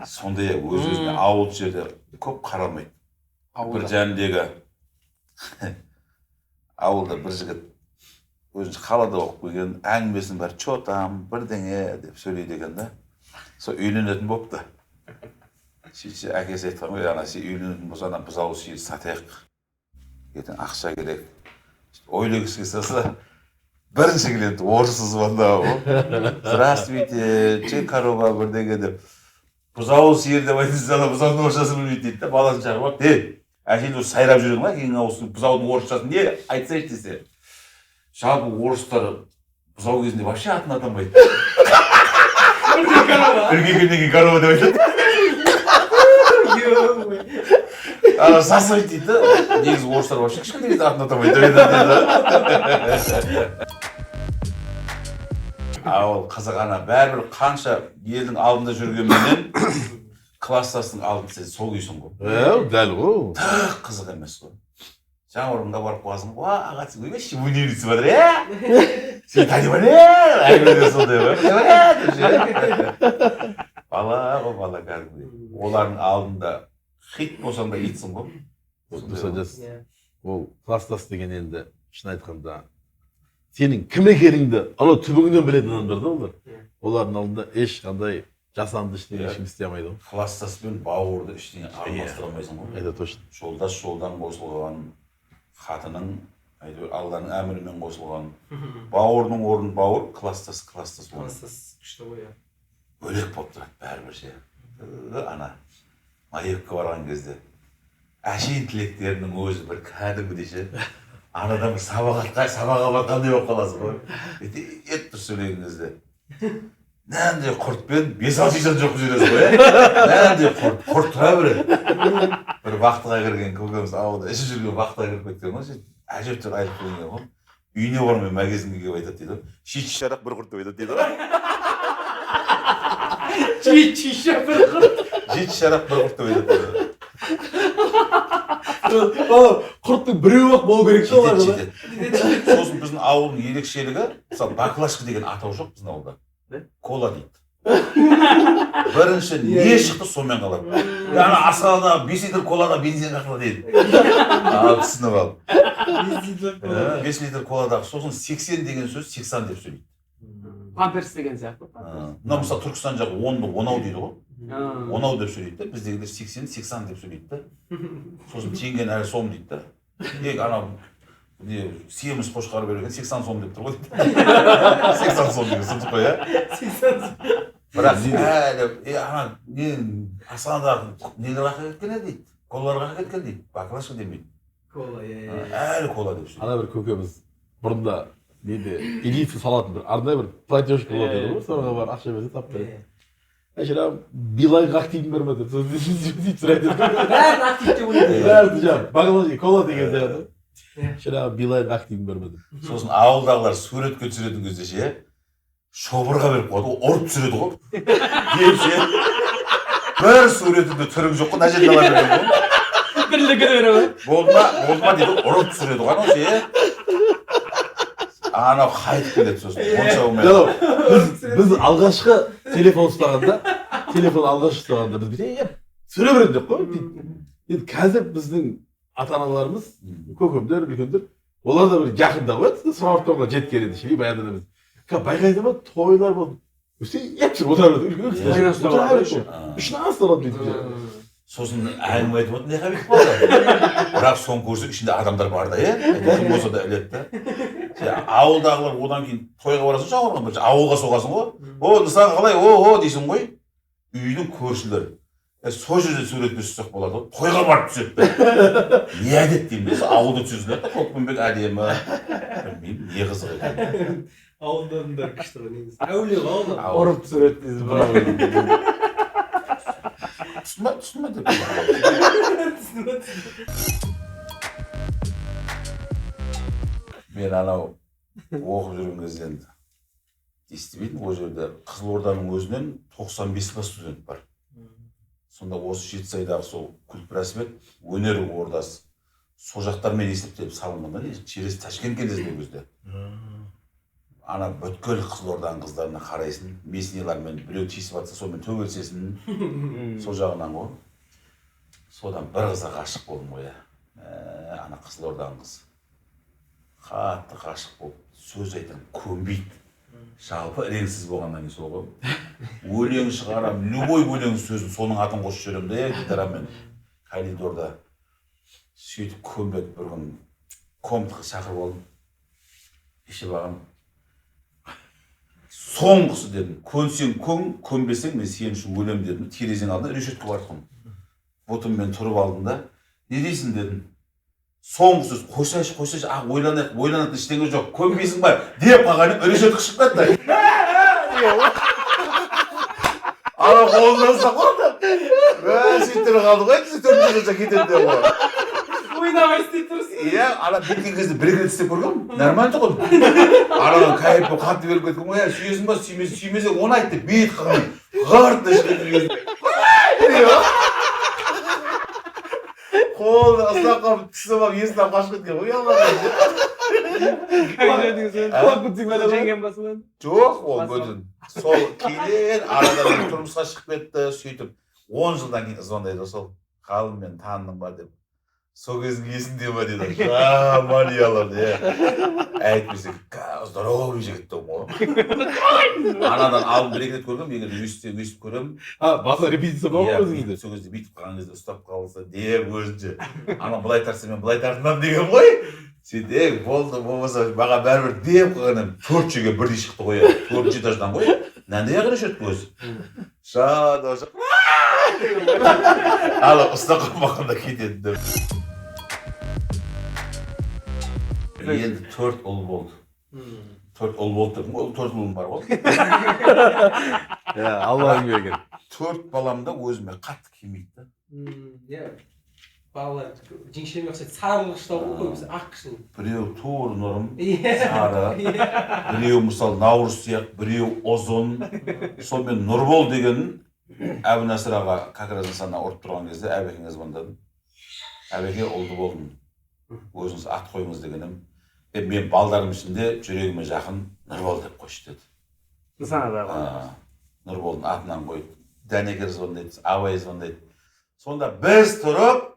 Сондай өз-өзіне ауыл жерде көп қаралмайды. Бір жәндегі ауылда бір жігіт өзінше қалада оқып келген, әңгімесінің бәрі чё там, бірдеңе деп сөйлейді екен да. Сол үйленетін болыпты. Сөйтсе әкесі айтқан ғой, ана сен үйленетін болсаң, ана бұзау сиыр сатайық, ертең ақша керек. Ойлағысы келсе салса, бірінші келеді орысы звондау ғой. Здравствуйте, че корова бірдеңе деп. Бұзау сиыр деп айтса, ана бұзаудың орысшасын білмейді дейді да, баласын шақырып алып, е, әшейін осы сайрап жүрген ғой, әкеңнің ауызын бұзаудың орысшасын не айтсайшы десе. Жалпы орыстар бұзау кезінде вообще атын атамайды. Үлкейгеннен кейін корова деп айтады. Ана сасымайды дейді да. Негізі орыстар вообще кішкентай кезде атын атамайды деп айтады. А ол қазақ ана бәрібір қанша елдің алдында жүргенменен класстасының алдында сен сол күйсің ғой. Дәл ғой. Тық қызық емес қой. Жаңаорынға барып қаласың, уа, аға, сен ойбай, өнер түсіп жатыр, иә? Сен танимын, иә? Әңгіме сондай ғой. Деп ше. Бала ғой, бала кәдімгідей. Олардың алдында хит болсаң да итсің ғой. Дұрыс айтасыз. Ол класстас деген енді шын айтқанда сенің кім екеніңді анау түбіңнен білетін адамдар да олар. Олардың алдында ешқандай жасанды ештеңе ешкім істей алмайды ғой. Класстас пен бауырды ештеңе араластыра алмайсың ғой. Это точно. Жолдас жолдан қосылған, қатының әйтеуір Алланың әмірімен қосылған. Бауырдың орнын бауыр, класстас класстас орны. Класстас күшті ғой, иә. Бөлек болып тұрады бәрібір ше. Ана маекке барған кезде әшейін тілектерінің өзі бір кәдімгідей ше. Анадан бір сабақ алғандай болып қаласың ғой. Ет тұр сөйлеген кезде. Нәндей құртпен 5-6 жисан жоқ жүресің ғой, иә? Нәндей құрт тұра береді. Бір вахтаға кірген көкеміз ауылда ішіп жүрген вахтаға кіріп кеткен ғой, сөйтіп әжептәуір айлық бөлінген ғой. Үйіне бармай магазинге келіп айтады дейді ғой. Ши шарақ бір құрт деп айтады дейді ғой. Ши бір құрт. Жеті шарақ бір құрт деп айтады дейді. Балам, құрттың біреуі ақ болу керек Жетеді, жетеді. Сосын біздің ауылдың ерекшелігі, мысалы, баклашка деген атау жоқ біздің ауылда. Кола дейді. Бірінші не шықты сонымен қалады. Яғни асханада 5 литр колада бензин қақла дейді. Ал түсініп ал. 5 литр коладағы сосын 80 деген сөз 80 деп сөйлейді. Памперс деген сияқты. Мына мысалы Түркістан жағы 10-ды 10 дейді ғой. 10 деп сөйлейді да, біздегілер 80 80 деп сөйлейді да. Сосын теңгені әлі сом дейді да. Ана не семіз қошқар берген 80 сом деп тұр ғой дейді. 80 сом деген сұмдық қой, иә? 80 сом. Бірақ әлі ана не асханадағы нелер қаққа кеткен дейді? Колалар қаққа кеткен дейді. Баклашка демейді. Кола, иә. Әлі кола деп сөйлейді. Ана бір көкеміз бұрында неде элита салатын бір арнайы бір платежка болады еді ғой, соға барып ақша берсе тап береді. Әшірам Билайнға активін бар ма деп сөйтіп сұрайды. Бәрін актив деп ойлайды. Бәрін жаңағы баклажка кола деген сияқты. Шырақ Билайнға активін бар ма деп. Сосын ауылдағылар суретке түсіретін кезде ше, шобырға беріп қояды ғой, ұрып түсіреді ғой. Деп ше, бір суретінде түрің жоқ қой, мына жерде ала берген ғой. Бірлігі бере ма? Болды ма, болды ма дейді, ұрып түсіреді ғой анау ше. Анау қайтып келеді сосын, онша болмай. Біз алғашқы телефон ұстағанда, біз бүйтіп түсіре береді деп қой. Енді қазір біздің ата-аналарымыз, көкемдер, үлкендер, олар да бір жақында ғой, смартфонға жеткен еді, шіли баяғыда біз. Байқайсың ба, тойлар болды. Өсте еп отыра береді, үлкен кісілер отыра береді. Үшін алады бүйтіп. Сосын әңгіме айтып отыр, не қабек болды. Бірақ соны көрсек ішінде адамдар бар да, иә? Кім болса да іледі да. Ауылдағылар одан кейін тойға барасың, шақырған бірінші ауылға соғасың ғой. О, Нысан қалай, о, о дейсің ғой. Үйдің көршілері. Сол жерде суретке түссек болады ғой. Тойға барып түседі. Не әдет деймін, сол ауылда түсесің да, Көкпенбек әдемі. Білмеймін, не қызық екен. Ауылдардың бәрі күшті ғой негізі. Әулие ғой ауылда. Ұрып түсіреді дейсіз ба? Түсінбе, түсінбе деп. Түсінбе. Мен анау оқып жүрген кезде енді естімейтін, ол жерде Қызылорданың өзінен 95 ба студент бар. Сонда осы Жетісайдағы сол культпросвет өнер ордасы сол жақтармен есептеліп салынған да, через Ташкент келесің ол кезде. Ана бүткіл Қызылорданың қыздарына қарайсың, меснилармен біреу тиісіп жатса сонымен төбелесесің, сол жағынан ғой. Содан бір қызға ғашық болдым ғой, иә. Ана Қызылорданың қызы. Қатты ғашық болып, сөз айтамын, көнбейді. Жалпы реңсіз болғаннан кейін сол ғой. Өлең шығарам, любой өлең сөзін соның атын қосып жүремін де, гитарамен коридорда. Сөйтіп көнбеді, бір күн комнатаға шақырып алдым. Ішіп ағам. Соңғысы дедім, көнсең көн, көнбесең мен сен үшін өлем дедім. Терезенің алдына решетке бардым. Бұтыммен тұрып алдым да, не дейсің дедім. Соңғы сөз, қойсайшы, қойсайшы, ақ ойланайық, ойланатын ештеңе жоқ, көнбейсің ба деп қалған едім, решетке шығып кетті. Ана қолынан ұстап қалды. Сөйтіп қалды ғой, төртінші этажда кетеді деп ғой. Ойнамай істей тұрсың. Иә, ана біткен кезде бір екі рет істеп көргенмін. Нормально тұғын. Ананың кайфы қатты беріп кеткен ғой. Сүйесің ба, сүймесең, сүймесең оны айт деп бет қылған. Ғырт ішкен кезде. Қолын ұстап қалып, түсіп алып, есін алып қашып кеткен ғой. Жеңген ба содан? Жоқ, ол бөтен. Сол кейін арадан тұрмысқа шығып кетті, сөйтіп 10 жылдан кейін звондайды сол. Ғалым, мен таныдың ба деп. Сол кездің есіңде ма дейді. Жаман ұялады, иә. Әйтпесе, здоровый жігіт тұғым ғой. Анадан алып бір екі рет көргенмін, егер өстіп көремін. Басында репетиция бар ғой өзіңізде. Сол кезде бүйтіп қалған кезде ұстап қалса деп өзінше. Ана былай тартса мен былай тартынамын деген ғой. Сөйтіп, болды, болмаса маған бәрібір деп қойған едім. 4 жерге бірдей шықты ғой. 4-ші этаждан ғой. Мынандай ақ решетка өзі. Жады. Ана ұстап қалмағанда кетеді деп. Енді 4 ұл болды. 4 ұл болды деп, ол 4 ұлым бар ғой. Иә, Алланың берген. 4 балам да өзіме қатты келмейді да. Иә. Балалар жеңешеме ұқсайды, сарылғыштау ғой көбісі, ақ кішкене. Біреу тур нұрым, сары, біреу мысалы Наурыз сияқты, біреу ұзын. Сонымен Нұрбол деген Әбінасыр аға как раз нысана ұрып тұрған кезде Әбекеңе звондадым. Әбеке, ұлды болдым. Өзіңіз ат қойыңыз дегенім. Мен балдарым ішінде жүрегіме жақын Нұрбол деп қойшы деді. Нысанада ғой. Нұрболдың атынан қойды. Дәнекер звондайды, Абай звондайды. Сонда біз тұрып,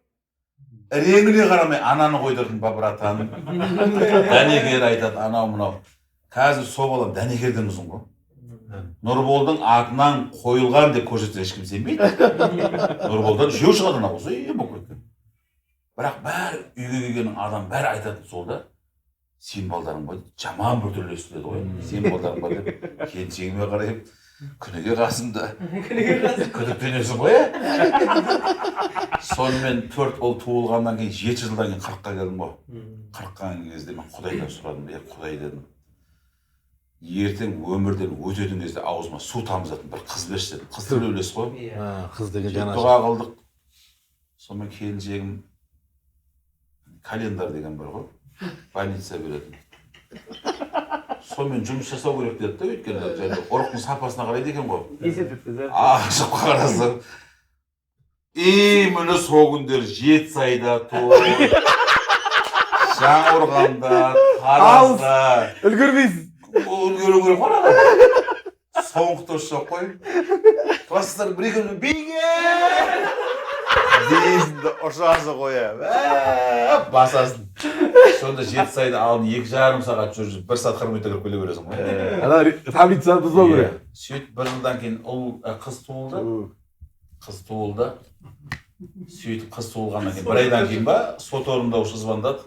реңіне қарамай ананы қойдырдым ба, братан. Дәнекер айтады, анау мынау. Қазір сол балам Дәнекерден ұзын ғой. Нұрболдың атынан қойылған деп көрсетсе ешкім сенбейді. Нұрболдан үшеу шығады анау, ұзын болып кеткен. Бірақ бәрі үйге келген адам бәрі айтатын сол да. Сен балдарың ба, жаман біртүрлі естіледі ғой. Сен балдарың ба деп келіншегіме қараймын. Күніге қасымда. Күдіктенесің ғой, ә? Сонымен 4 ұл туылғаннан кейін 7 жылдан кейін 40-қа келдім ғой. 40-қа келген кезде мен Құдайдан сұрадым, е Құдай дедім. Ертең өмірден өтетін кезде аузыма су тамызатын бір қыз берші дедім. Қыз тілеулес қой. Қыз деген жанашыр. Дұға қылдық. Сонымен келіншегім календар деген бар ғой. Больница беретін. Сонымен жұмыс жасау керек деді да, өйткені және ұрықтың сапасына қарайды екен ғой. Есептепті. Ашып қарасам, именно сол күндері Жетісайда той, Жаңақорғанда, Таразда. Үлгермейсіз. Үлгеру керек қой ана. Соңғы дос жоқ қой. Класстар бір екі күн биге дейсің де ұшасың ғой, басасың. Сонда Жетісайда алдын 2,5 сағат жүріп, 1 сағат 40 минутта кіріп келе бересің ғой. Ана таблицаны бұзбау керек. Сөйтіп бір жылдан кейін ұл қыз туылды. Қыз туылды. Сөйтіп қыз туылғаннан кейін бір айдан кейін ба сот орындаушы звондады.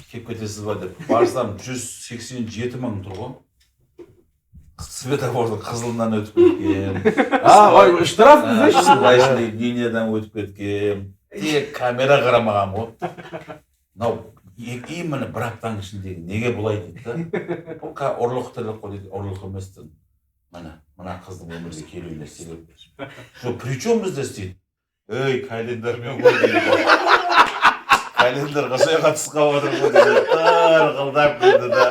Келіп кетесіз ба деп. Барсам 187 мың тұр ғой. Светофордың қызылынан өтіп кеткен. А, штраф десе. Линиядан өтіп кеткен. Тек камера қарамаған ғой. Мынау именно бір аптаның ішіндегі неге бұлай дейді да. Бұл ұрлық тірлік қой дейді, ұрлық емес дедім. Міне, мына қыздың өмірге келуіне себеп. Жоқ, при чем бізде дейді. Ей, календармен ғой дейді. Календарға сояққа түсіп қалып отыр ғой дейді. Тырқылдап күлді да.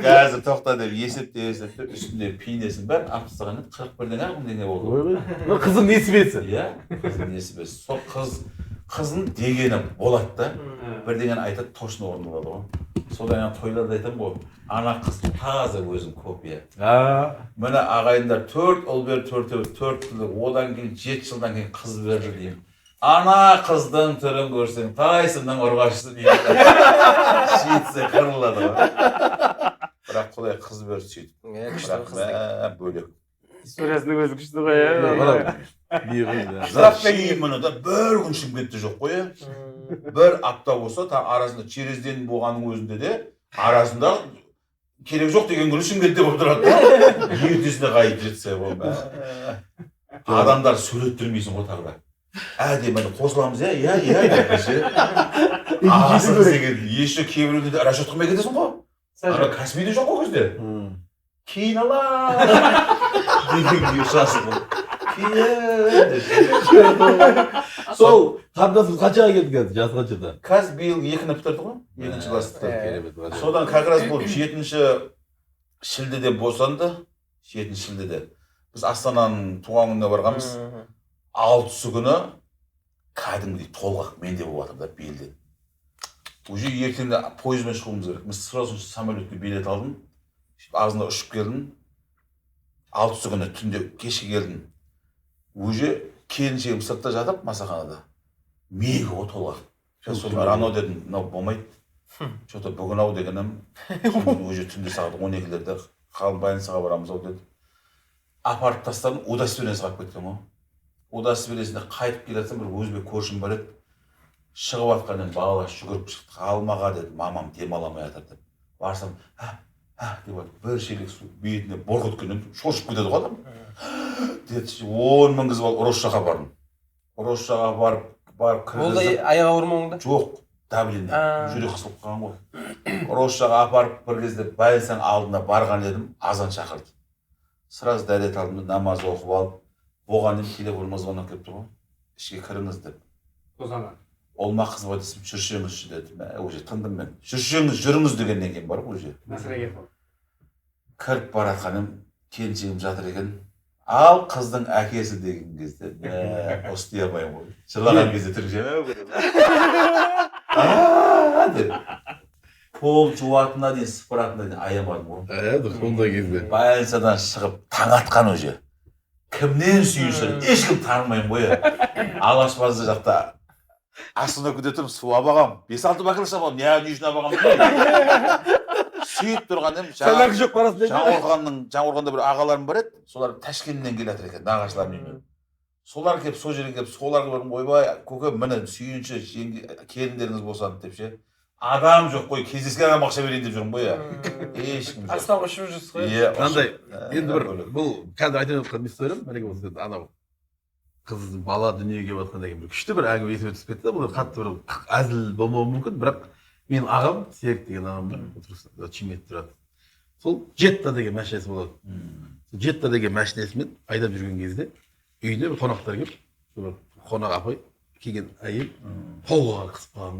Қазір тоқта деп есептеп үстінде пейнесін бәрін алып тастаған еді. 41-ден ақ мың теңге болды. Ой, қыздың несібесі. Иә, қыздың несібесі. Сол қыздың дегені болады да. Бірдеңені айтады, точно орындалады ғой. Содан кейін тойларда айтамын ғой, ана қыз таза өзің копия. Міне ағайындар 4 ұл берді, төртеуі 4 тілік, одан кейін 7 жылдан кейін қыз берді деймін. Ана қыздың түрін көрсең, Тайсонның ұрғашысы дейді. Жетсе қырылады ғой. Бірақ Құдай қыз берді сөйтіп. Күшті қыз деген. Бөлек. Историясының өзі күшті ғой, иә. Міне да бір күн Шымкентте жоқ қой, иә. Бір апта болса, та арасында через день болғанның өзінде де арасында керек жоқ деген күні Шымкентте болып тұрады да. Ертесіне қайтып жетсе ғой. Адамдар сөйлеттірмейсің ғой тағы да. Әдемі қосыламыз, иә, иә, иә деп ше. Ағасы деген еще кейбіреуде расчет қылмай кетесің ғой. Ана Каспийде жоқ қой кезде. Кейін аламын дегенге ұшасың ғой. Кейін деп. Сол қарындасымыз қаншаға келді қазір? Жасы қаншада? Қазір биыл 2-ні бітірді ғой, 2-ші классты. Керемет. Содан как раз бұл 7 шілдеде босанды. 7 шілдеде. Біз Астананың туған күніне барғанбыз. 6-сы күні кәдімгідей толғақ менде болып жатыр да белден. Уже ертеңде пойызбен шығуымыз керек. Мен сразу самолетке билет алдым. Сөйтіп азында ұшып келдім. 6-сы күні түнде кешке келдім. Уже келіншегім сыртта жатып масаханада. Мега ғой толғақ. Сосын рано дедім, мынау болмайды. Что-то бүгін ау дегенім, уже түнде сағат 12-лерде қалың больницаға барамыз ау деді. Апарып тастадым, удостоверениесі қалып кеткен ғой. Удостоверениесіне қайтып келе жатсам, бір өзбек көршім бар еді. Шығып жатқаннан балалар жүгіріп шықты. Алмаға деді, мамам демала алмай жатыр деп. Барсам, «Ха, ха» деп жатыр. Бір шелек су бетіне бұрқ еткеннен шошып кетеді ғой адам. Деді, 10 мінгізіп алып Ұрысшаға бардым. Ұрысшаға барып Ол да кіргіздім. аяғы ауыр ма онда? Жоқ, давление, А. жүрек қысылып қалған ғой. Ұрысшаға апарып бір кезде больницаның алдына барған едім, азан шақырды. Сразу дәрет алдым, намаз оқып алып, болған едім, телефоныма звонок келіп тұр ғой. Ішке кіріңіз деп. Ол ма қыз ба десем, жүрсеңізші деді. Мә, уже тындым мен. Жүрсеңіз, жүріңіз дегеннен кейін барып уже. Кіріп баратқаным, келіншегім жатыр екен. Ал қыздың әкесі деген кезде, мә, ұстай алмаймын ғой. Жылаған кезде түрікше, «Аа» деп. Пол жуатына дейін, сыпыратына дейін аямадым ғой. Дұрыс, ондай кезде. Больницадан шығып таң атқан уже. Кімнен сүйінші, ешкім танымаймын ғой. Алаш базар жақта остановкада тұрып су алып 5-6 баклажка алып, не үшін алып алғанмын. Сөйтіп тұрған едім, Сәләк жоқ барасың дейді. Жаңақорғанда бір ағаларым бар еді, солар Ташкенттен келе жатыр екен, нағашыларым үйіне. Солар келіп, сол жерге келіп, соларға бардым, ойбай, көке, міне сүйінші, жеңге, келіндеріңіз босанды деп ше. Адам жоқ қой, кездескен адам ақша берейін деп жүрмін ғой, я. Ешкім жоқ. Астанаға ұшып жүрсіз ғой. Иә, Мынандай, енді бір бөлек. Бұл қазір айтып жатқан историям, мәлике болса енді анау қыз бала дүниеге келіп жатқаннан кейін бір күшті бір әңгіме есіме түсіп кетті. Бұл қатты бір әзіл болмауы мүмкін, бірақ менің ағам Серік деген ағам бар, отырыста Шымкентте тұрады. Сол Джетта деген машинасы болады. Сол Джетта деген машинасымен айдап жүрген кезде үйіне бір қонақтар келіп, сол бір қонақ апай келген әйел қолға қысып қалған.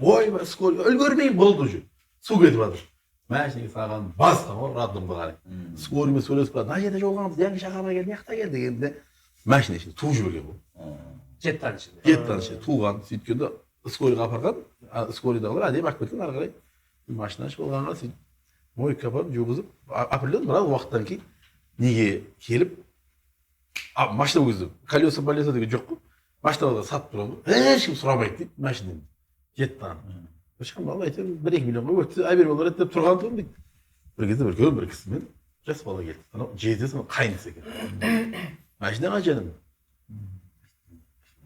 Ойбай, скорый үлгермеймін болды уже. Су кетіп жатыр. Машинаға салған басқан ғой роддомға қарай. Скорыймен сөйлесіп қалды. Мына жерде жолығамыз, Янги шаһарына кел, мына жақта кел дегенде машина ішінде туып жіберген ғой. Жеттан ішінде. Жеттан ішінде туған. Сөйткенде скорыйға апарған, скорыйдағылар әдемі алып кеткен ары қарай. Машина ішіп алғанға сөйтіп мойка апарып жуғызып, определенный біраз уақыттан кейін неге келіп, машина өзі колеса колеса деген жоқ қой. Машиналарға сатып тұрған ғой. Ешкім сұрамайды дейді машинаны. Жеттан. Шамалы әйтеуір 1-2 миллионға өтсе әбер болар еді деп тұрған тұғын дейді. Бір кезде бір үлкен бір кісімен жас бала келді. Анау жездесі, анау қайнысы екен. Машина қанша дедім.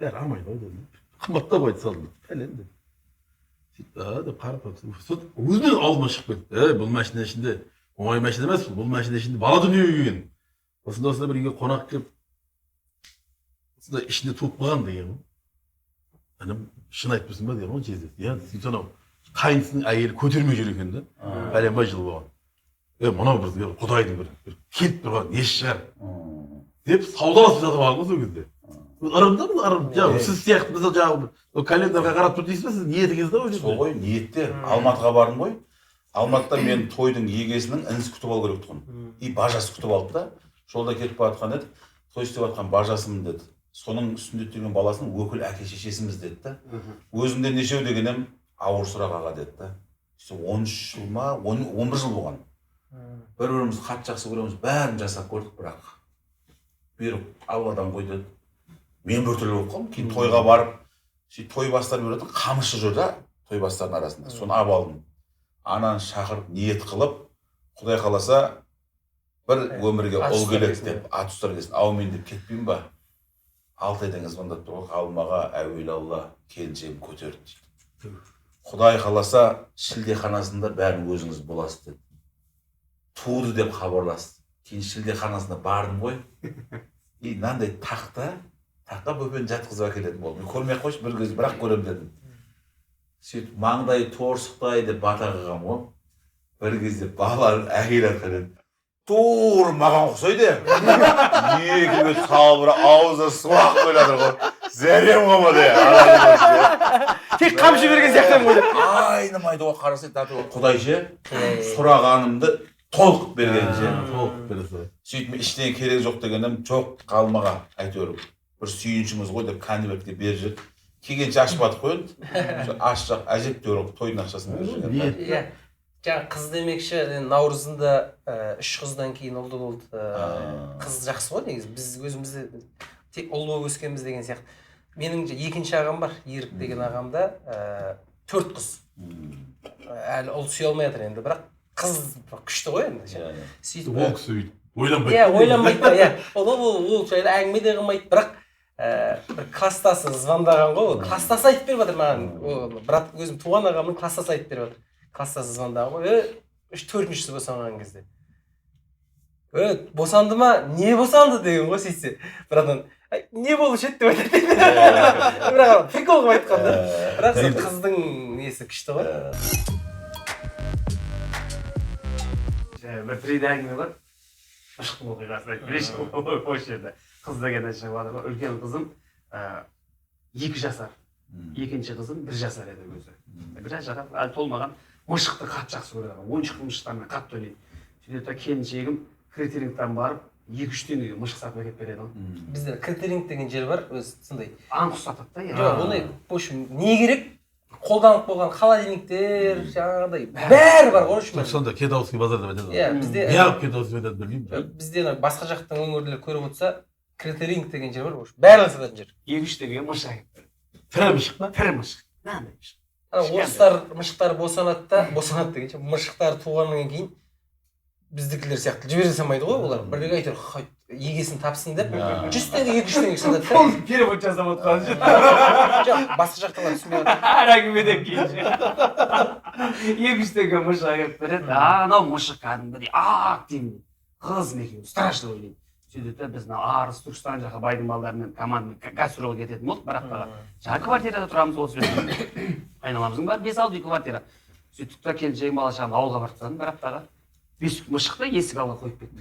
Бәрі алмайды ғой дедім. Қымбаттап айта салдым. Пәлен деп. Сөйтіп, а деп қарап тұрып, сөйтіп өзімен аузыма шығып кетті. Ей, бұл машина ішінде оңай машина емес, бұл машина ішінде бала дүниеге келген. Осында осында бір үйге қонақ келіп, осында ішінде туып қалған деген ғой. Інім, шын айтып тұрсың ба деген ғой жездесі. Иә, сөйтіп анау қайнысының әйелі көтермей жүр екен да. Пәленбай жыл болған. Мынау бір құдайдың бір келіп тұрған несі шығар деп саудаласып жатып алған ғой сол кезде. Ырым да бұл ырым. Жаңағы сіз сияқты мысалы жаңағы бір календарға қарап тұр дейсіз бе, сіз ниетіңіз да ол жерде. Сол ғой, ниетте. Алматыға бардым ғой. Алматыда мен тойдың егесінің інісі күтіп алу керек тұғын. И бажасы күтіп алды да. Жолда кетіп бара жатқан еді. Той істеп жатқан бажасымын деді. Соның сүндет деген баласының өкіл әке шешесіміз деді да. Өзіңде нешеу деген едім, ауыр сұрақ аға деді да. Сөйтіп 13 жыл ма, 11 жыл болған. Бір-бірімізді қатты жақсы көреміз, бәрін жасап көрдік, бірақ бұйрық Алладан қой деді. Мен біртүрлі болып қалдым. Кейін тойға барып, сөйтіп той бастар беретін қамшы жүр да, той бастардың арасында. Соны алып алдым. Ананы шақырып, ниет қылып, Құдай қаласа бір өмірге ұл келеді деп, ат ұстар келсін, аумин деп кетпеймін ба? 6 айдан кейін звондап тұр ғой, Алмаға әуелі Алла келіншегім көтерді дейді. Құдай қаласа шілдеханасында бәрін өзіңіз боласыз деді. Туды деп хабарласты. Кейін шілдеханасына бардым ғой. И мынандай тақта бөпені жатқызып әкелетін болдым. Мен көрмей ақ қойшы, бір көз бірақ көрем дедім. Сөйтіп маңдайы торсықтай деп бата қылғанмын ғой. Бір кезде балалар әкеле жатқан еді. Тура маған ұқсайды. Екі бет салбыра, аузы су ағып келе жатыр ғой. Зәрем қалмады. Тек қамшы берген сияқтымын ғой деп. Айнымайды ғой, қарасай, тату құдай ше, сұрағанымды толық берген ше. Толық бересі. Сөйтіп мен ештеңе керек жоқ дегенім, жоқ қалмаға әйтеуір бір сүйіншіміз ғой деп конвертке беріп жіберді. Келгенше ашпадық қой енді. Сол ашсақ әжептәуір қылып тойдың ақшасын беріп жіберген. Ниет. Иә. Жаңа қыз демекші, енді наурызында үш қыздан кейін ұлды болды. Қыз жақсы ғой негізі. Біз өзіміз де тек ұл болып өскенбіз деген сияқты. Менің екінші ағам бар, Ерік деген ағамда төрт қыз. Әлі ұл сүйе алмай жатыр енді, бірақ қыз күшті ғой енді. Сөйтіп, Ол кісі өйтіп ойланбайды. Иә, ойланбайды да, иә. Ол жайлы әңгіме де қылмайды, бірақ бір класстасы звондаған ғой, ол класстасы айтып беріп жатыр маған. Ол брат, өзім туған ағамның класстасы айтып беріп жатыр. Класстасы звондаған ғой, үш төртіншісі босанған кезде. Босанды ма? Не босанды деген ғой сөйтсе. Братан, не болушы еді деп айтады. Бірақ прикол қылып айтқан да. Бірақ сол қыздың несі күшті ғой. Бір 3D әңгіме бар. Мышықтың оқиғасын айтып берейінші. Осы жерде. Қыз дегеннен шығып жатыр ғой. Үлкен қызым 2 жасар. Екінші қызым 1 жасар еді өзі. 1 жасар әлі толмаған. Мышықты қатты жақсы көреді. Ойыншық мышықтармен қатты ойнайды. Сөйтеді да келіншегім критерингтан барып 2-3 теңгеге мышық сатып әкеліп береді ғой. Бізде критеринг деген жер бар, өзі сондай. Аң құс сатады да. Жоқ, ондай, в общем, не керек? Қолданып қойған холодильниктер, жаңағыдай бәрі бар ғой, в общем. Түркістанда Кентауский базар деп айтады. Иә, бізде неғып Кентауский айтады білмеймін. Бізде ана басқа жақтың өңірлері көріп отырса, критеринг деген жер бар, в общем, бәрін сататын жер. 2-3 теңгеге мышық әкеліп береді. Тірі мышық па? Тірі мышық. Мынандай мышық. Ана орыстар мышықтар босанады да, босанады дегенше, мышықтар туғаннан кейін біздікілер сияқты жібере салмайды ғой олар. Біреуге әйтеуір егесін тапсын деп 100 теңге, 200 теңге сатады да. Ол перевод жасап отқан ше. Жоқ, басқа жақтағылар түсінбей жатыр. Әр әңгімеден кейін ше. 2-3 теңге мышық әкеліп береді. Анау мышық кәдімгідей ақ деймін. Қызым екеуі страшно ойнайды. Сөйтеді да біз мына Арыс, Түркістан жаққа байдың балдарымен командамен гастрольге кететін болдық бір аптаға. Жаңа квартирада тұрамыз осы жерде. Айналамыздың бәрі 5-6 үй квартира. Сөйттік та келіншегім бала шағам ауылға барып тастадым бір аптаға. 5 мышықты есік алдына қойып кеттік.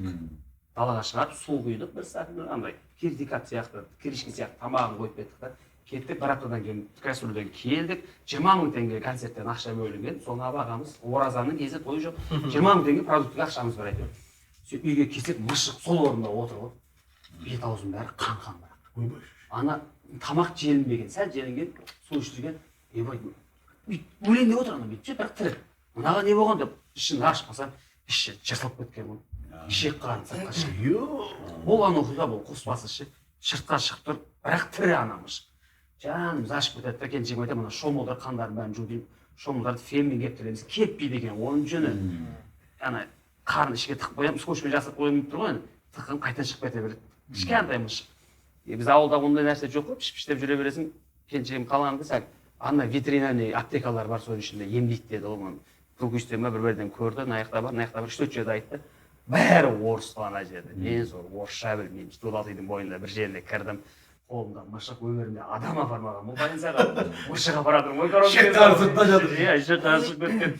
Далаға шығарып су құйдық бір сәт, андай кирдикат сияқты, киришки сияқты тамағын қойып кеттік та. Кеттік, бір аптадан кейін гастрольден келдік. 20 мың теңге концерттен ақша бөлінген. Соны ағамыз оразаның кезі той жоқ. 20 мың теңге продуктіге ақшамыз бар әйтеуір. Сөйтіп үйге келсек мышық сол орында отыр ғой. Бет аузының бәрі қан-қан бірақ. Ана тамақ желінбеген, сәл желінген, су ішілген. Ойбай, өлейін деп отыр ана бүйтіп ше, бірақ тірі. Мынаға не болған деп ішін ашып қалсам, іші жыртылып кеткен ғой. Ішек қарын сыртқа шығып. Болған оқиға бұл, қоспасы ше. Сыртқа шығып тұр, бірақ тірі ана мышық. Жанымыз ашып кетеді да, келіншегім айтады, мына шомылдыр қандарын бәрін жу деймін. Шомылдырды фенмен кептіреміз, кеппейді екен, оның жөні. Ана қарын ішке тығып қоямын, скотчпен жасап қоямын деп тұр ғой енді. Тыққан қайтадан шығып кете береді. Кішкентай мышық. Біз ауылда ондай нәрсе жоқ қой, піш-піштеп жүре бересің. Келіншегім қалғанды сәл ана ветеринарный аптекалар бар, соның ішінде емдейді деді ол маған. Көкөстен ме бір бірден көрді, мына жақта бар, мына жақта бар, 3-4 жерде айтты. Бәрі орыс ана жерде. Мен сол орысша білмеймін. Дулатидың бойында бір жеріне кірдім. Қолымда мышық, өмірімде адам апармаған. Бұл больницаға мышық апаратырмын ғой, коробка. Ішек қары сыртта жатыр. Иә, ішек қары шығып кеткен.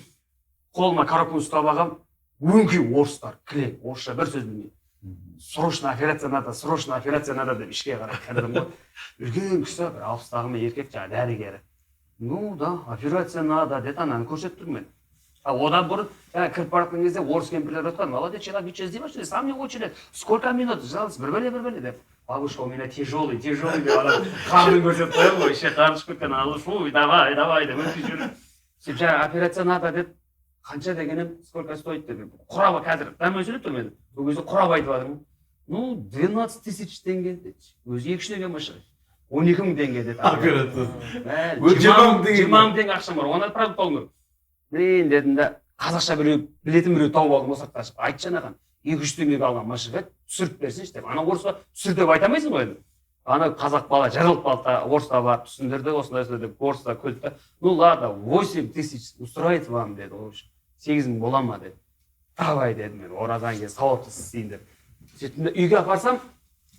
Қолыма коробканы ұстап алғам, өңкей орыстар, кілең, орысша бір сөз білмеймін. Срочно операция надо, срочно операция надо деп ішке қарай кірдім ғой. Үлкен кісі, бір 60-тағы ма еркек, жаңағы дәрігері. Ну да, операция надо деді, ананы көрсетіп тұрмын мен. А одан бұрын жаңа кіріп бара жатқан кезде орыс кемпірлер отқан, молодец, человек, ничего сделаешь, что ли? Сам не очередь. Сколько минут? Жалость, бір бәле, бір бәле деп. Бабушка, у меня тяжелый, тяжелый деп ана қанын көрсетіп қоямын ғой, ішек қаны шығып кеткен, ана фу, давай, давай деп өтіп жүріп. Сөйтіп жаңа операция надо деп, қанша дегенім, сколько стоит деп, құрап қазір дәммен сөйлеп тұрмын енді. Ол кезде құрап айтып жатырмын. Ну, 12 тысяч теңге деді. Өзі 2-3 теңге машина. 12 мың теңге деді. Операция. Бәрі 20 мың теңге ақшам бар, оған продукт алуым керек. Блин дедім да, қазақша біреу білетін біреу тауып алдым осы сыртқа шығып. Айтшы анаған, 2-3 теңгеге алған машина түсіріп берсінші деп. Ана орысқа түсір деп айта алмайсың ғой енді. Ана қазақ бала жарылып қалды да, орысқа барып түсіндірді, осындай осындай деп орысқа күлді да. Ну ладно, 8 тысяч устроит вам деді. В общем, 8 мың бола ма деді. Давай дедім мен, оразадан кейін сауапты іс істейін деп. Сөйттім де үйге апарсам,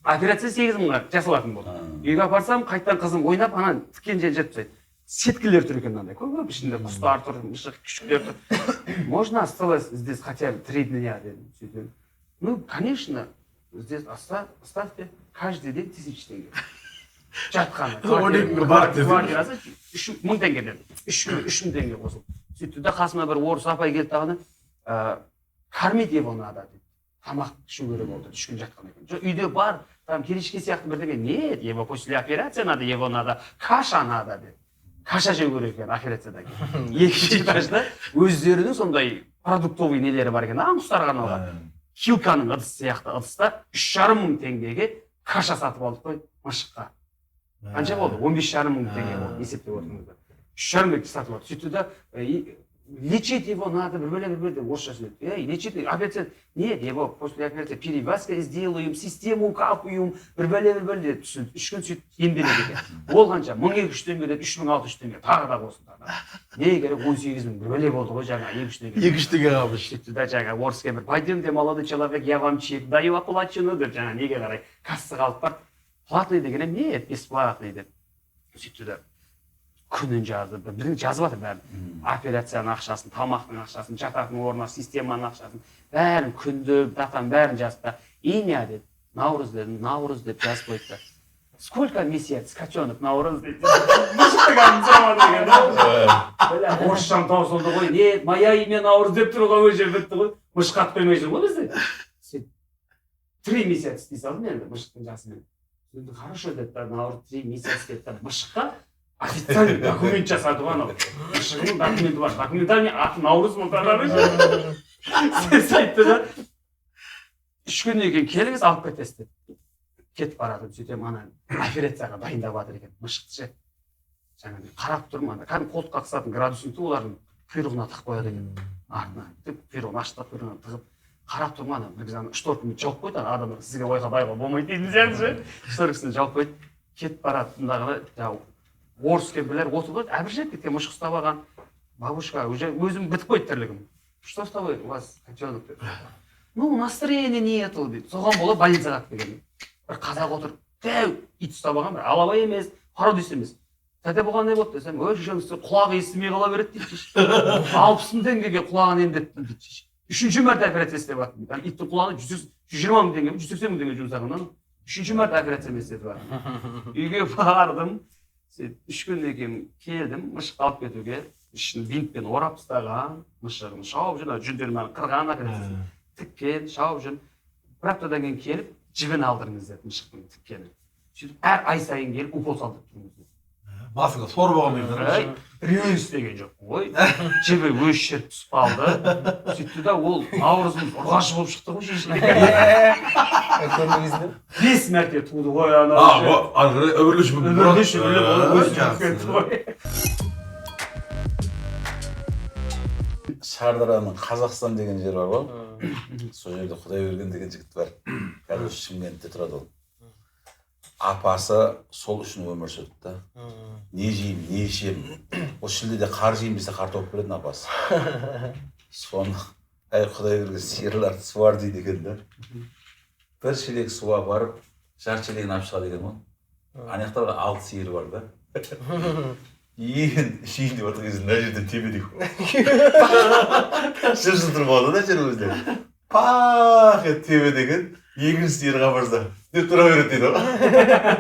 операция 8 мыңға жасалатын болды. Үйге апарсам, қайтадан қызым ойнап, ана тіккен жерін жыртып тастайды. Сеткілер тұр екен мынандай, көп-көп ішінде құстар тұр, мышық, күшіктер тұр. Можно осталось здесь хотя бы 3 дня дедім. Сөйтіп, Ну, конечно, здесь оставьте каждый день 1000 теңге. Жатқаны. 12 мыңға барды десең. Квартирасы 3000 теңге деді. 3000 теңге қосылды. Сөйтті де, қасыма бір орыс апай келді дағыны, кормить его надо дейді. Тамақ ішу керек болды, 3 күн жатқан екен. Жоқ, үйде бар, там киришки сияқты бірдеңе. Нет, его после операции надо, его надо, каша надо деді. Каша жеу керек екен операциядан кейін. Екінші этажда өздерінің сондай продуктовый нелері бар екен, аң құстарға арналған. Хилканың ыдысы сияқты ыдыста 3,5 мың теңгеге каша сатып алдық қой машыққа. Қанша болды? 15,5 мың теңге болды, есептеп отырыңыздар. 3,5 мың сатып алдық. Сөйтті да, лечить его надо, бір бөле, бір бөле деп орысша сөйледі. Ей, лечить, операция, нет, его после операции перевязка сделаем, систему капаем, бір бөле, бір бөле деп түсінді. 3 күн сөйтіп емделеді екен. Ол қанша? 1200 теңге деді, 3600 теңге, тағы да қосылды. Не керек, 18 мың бір бөле болды ғой жаңа, екі үш теңге. Екі үш теңге қалмыш. Сөйтті да, жаңа орыс кемпір: «Пойдемте, молодой человек, я вам чек даю оплаченный», — деп, жаңа неге қарай кассаға алып барды. Платный деген едім, нет, бесплатный деп. Сөйтті да, күнін жазды, бірдеңе жазып жатыр бәрін, операцияның ақшасын, тамақтың ақшасын, жататын орнына, системаның ақшасын, бәрін, күнді, датаның бәрін жазды да, имя деді, Наурыз дедім, Наурыз деп жазып қойды да, сколько месяц котенок Наурыз дейді. Мысықтың атын сұрамады екен да. Бля, орысшам таусылды ғой. Не, моя имя Наурыз деп тұр ғой, уже бітті ғой, мышық атып қоймай жүр ғой бізде. Сөйтіп 3 месяц дей салдым енді мышықтың жасымен. Енді хорошо деді да, Наурыз 3 месяц деді да, мышыққа официальный документ жасады ғой. Анау мышығының документі бар, документальный аты Наурыз. Сіз айтты да, 3 күннен кейін келіңіз, алып кетесіз деп. Кетіп бара жатырмын, сөйтемін, ана операцияға дайындап жатыр екен мышықты ше. Жаңа мен қарап тұрмын, ана кәдімгі қолтыққа қысатын градусникті олардың құйрығына тығып қояды екен, артына тік құйрығын ашты да, құйрығына тығып қарап тұрмын. Ана бір кезде ана шторканы жауып қойды. Ана адамдар сізге ойға болмайды дейтін сияқты ше, шторкасын жауып қойды. Кетіп бара жатырмын, жаңағы орыс кемпірлер отыр ғой, әбіржеп кеткен, мышық ұстап алған. Бабушка, уже өзім бітіп қойды тірлігім, что с тобой у вас котенок деп. Ну, настроения нету дейді. Соған бола больницаға алып келген. Бір қазақ отыр, дәу ит ұстап алған, бір алабай емес, породист емес. Тәте, бұған не болды десем, ой, шешеңіз, құлағы естімей қала береді дейді. Шеше, 60 мың теңгеге құлағын емдеттім дейді. Шеше, үшінші мәрте операция істеп жаттым дейді. Иттің құлағына 120 мың теңге, 180 мың теңге жұмсаған, үшінші мәрте операциямен істетіп жатырмын. Үйге бардым, сөйтіп 3 күннен кейін келдім мышықты алып кетуге. Ішін бинтпен орап тастаған, мышығын шауып жүр, ана жүндерін бәрін қырған, операциясын тіккен, шауып жүр. Бір аптадан кейін келіп жібін алдырыңыз деді, мышықтың тіккенін. Сөйтіп әр ай сайын келіп укол салдырып тұрыңыз деді. Басыңа сорып алған. Ай, біреуін істеген жоқпын ғой, жібі өзі шіріп түсіп қалды. Сөйтті да, ол Наурызымыз ұрғашы болып шықты ғой шеше. Көрмегенсің. Бес мәрте туды ғой анау. Ары қарай үбірлі шүбірлі. Үбірлі шүбірлі болып өсіп Жақсы. кетті ғой. Шардараның Қазақстан деген жері бар ғой, сол жерде Құдайберген деген жігіт бар, қазір Шымкентте тұрады. Ол апасы сол үшін өмір сүрді да, не жеймін, не ішемін, осы шілдеде қар жеймін десе, қар тауып беретін апасы. Соны, әй, Құдайберген, сиырларды суар дейді екен да, бір шелек су апарып, жарты шелегін алып шығады екен ғой. Ана жақта бір алты сиыр бар да. Енді ішейін деп отырған кезде мына жерден тебеді жыр жылтыр болады да, жер өзінде пах етіп тебеді екен. Екінші сиырға барса деп тұра береді дейді ғой,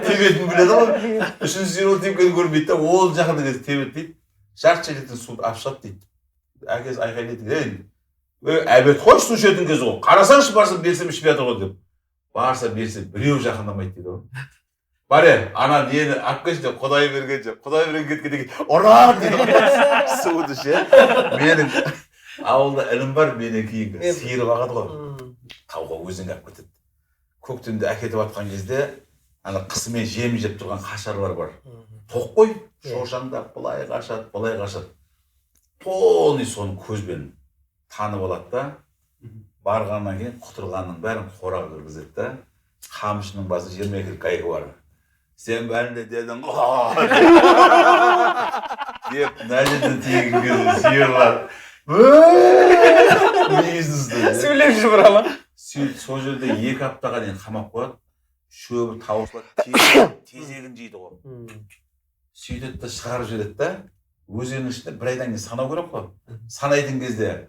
тебетінін біледі ғой. Үшінші сиыр ол тепкенін көрмейді да, ол жақында кезде тебеді дейді, жарты шелектен суды алып шығады дейді. Әкесі айқайлайды: «Ей, ей, обед қойшы, су ішетін кез ғой, қарасаңшы, барсам берсем ішпей жатыр ғой», — деп. Барса берсе, біреу жақындамайды дейді ғой. Бар е, ана нені алып келші деп Құдай берген жоқ. Құдай берген кеткеннен кейін ұрады дейді ғой суды ше. Менің ауылда інім бар менен кейінгі, сиыр бағады ғой, тауға, өзенге алып кетеді. Көктемде әкетіп жатқан кезде ана қысымен жем жеп тұрған қашарлар бар, тоқ қой, шошаңдап былай қашады, былай қашады, полный соны көзбен танып алады да. Барғаннан кейін құтырғанның бәрін қораға кіргізеді да, қамшының басы 22 гайка бар. «Сен бәрін де дедің ғой», — деп мына жерден тиген кезде сиырлар мүйізін ұстайды. Сөйлеп жүр ма? Сөйтіп сол жерде 2 аптаға дейін қамап қояды. Шөбі таусылады, тезегін жейді ғой. Сөйтеді да, шығарып жібереді да, өзеннің ішінде бір айдан кейін санау керек қой. Санайтын кезде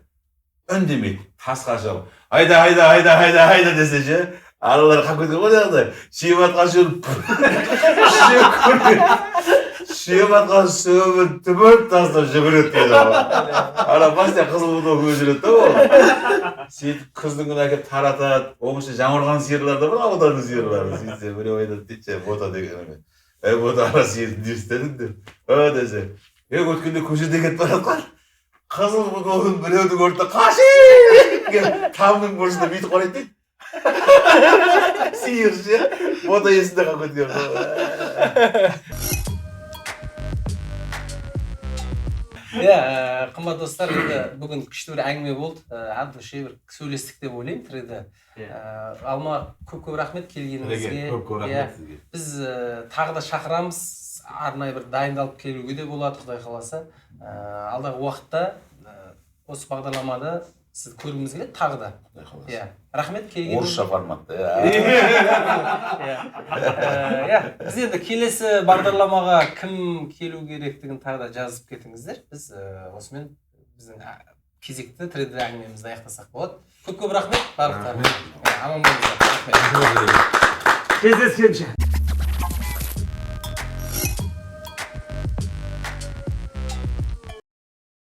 Үндемейді, тасқа шығып, айда, айда, айда, айда, айда десе ше, аралары қалып кеткен ғой жаңағыдай. Сүйеп атқан сүйеп атқан шөбін түбіріп тастап жүгіреді дейді ғой. Ана баста қызыл футболка жүреді да ол. Сөйтіп күздің күні әкеліп таратады. Оның ішінде Жаңақорған сиырлары да бар, аудандың сиырлары. Сөйтсе, біреу айтады дейді ше, Бота деген. Ей, Бота, ана сиырды не істедің деп. О десе, ей, өткенде көшеде кетіп бара жатқан қызыл футболканы біреуді көрді де, қаши тамның бұрышында бүйтіп қарайды дейді. Сиыр ше, Бота есінде қалып кеткен ғой. Иә, қымбат достар, енді бүгін күшті бір әңгіме болды. От души бір сөйлестік деп ойлаймын 3D. Иә. Алма, көп көп рахмет келгеніңізге. Көп көп Иә. рахмет сізге. Біз тағы да шақырамыз, арнайы бір дайындалып келуге де болады, құдай қаласа. Алдағы уақытта осы бағдарламада сізді көргіміз келеді тағы да. Құдай қаласа. Иә, рахмет келгеніңізге. Орысша форматта, иә. Иә. Иә, біз енді келесі бағдарламаға кім келу керектігін тағы да жазып кетіңіздер. Біз осымен біздің кезекті 3D әңгімемізді аяқтасақ болады. Көп көп рахмет барлықтарыңызға. Иә, аман болыңыздар. Рахмет. Кездескенше.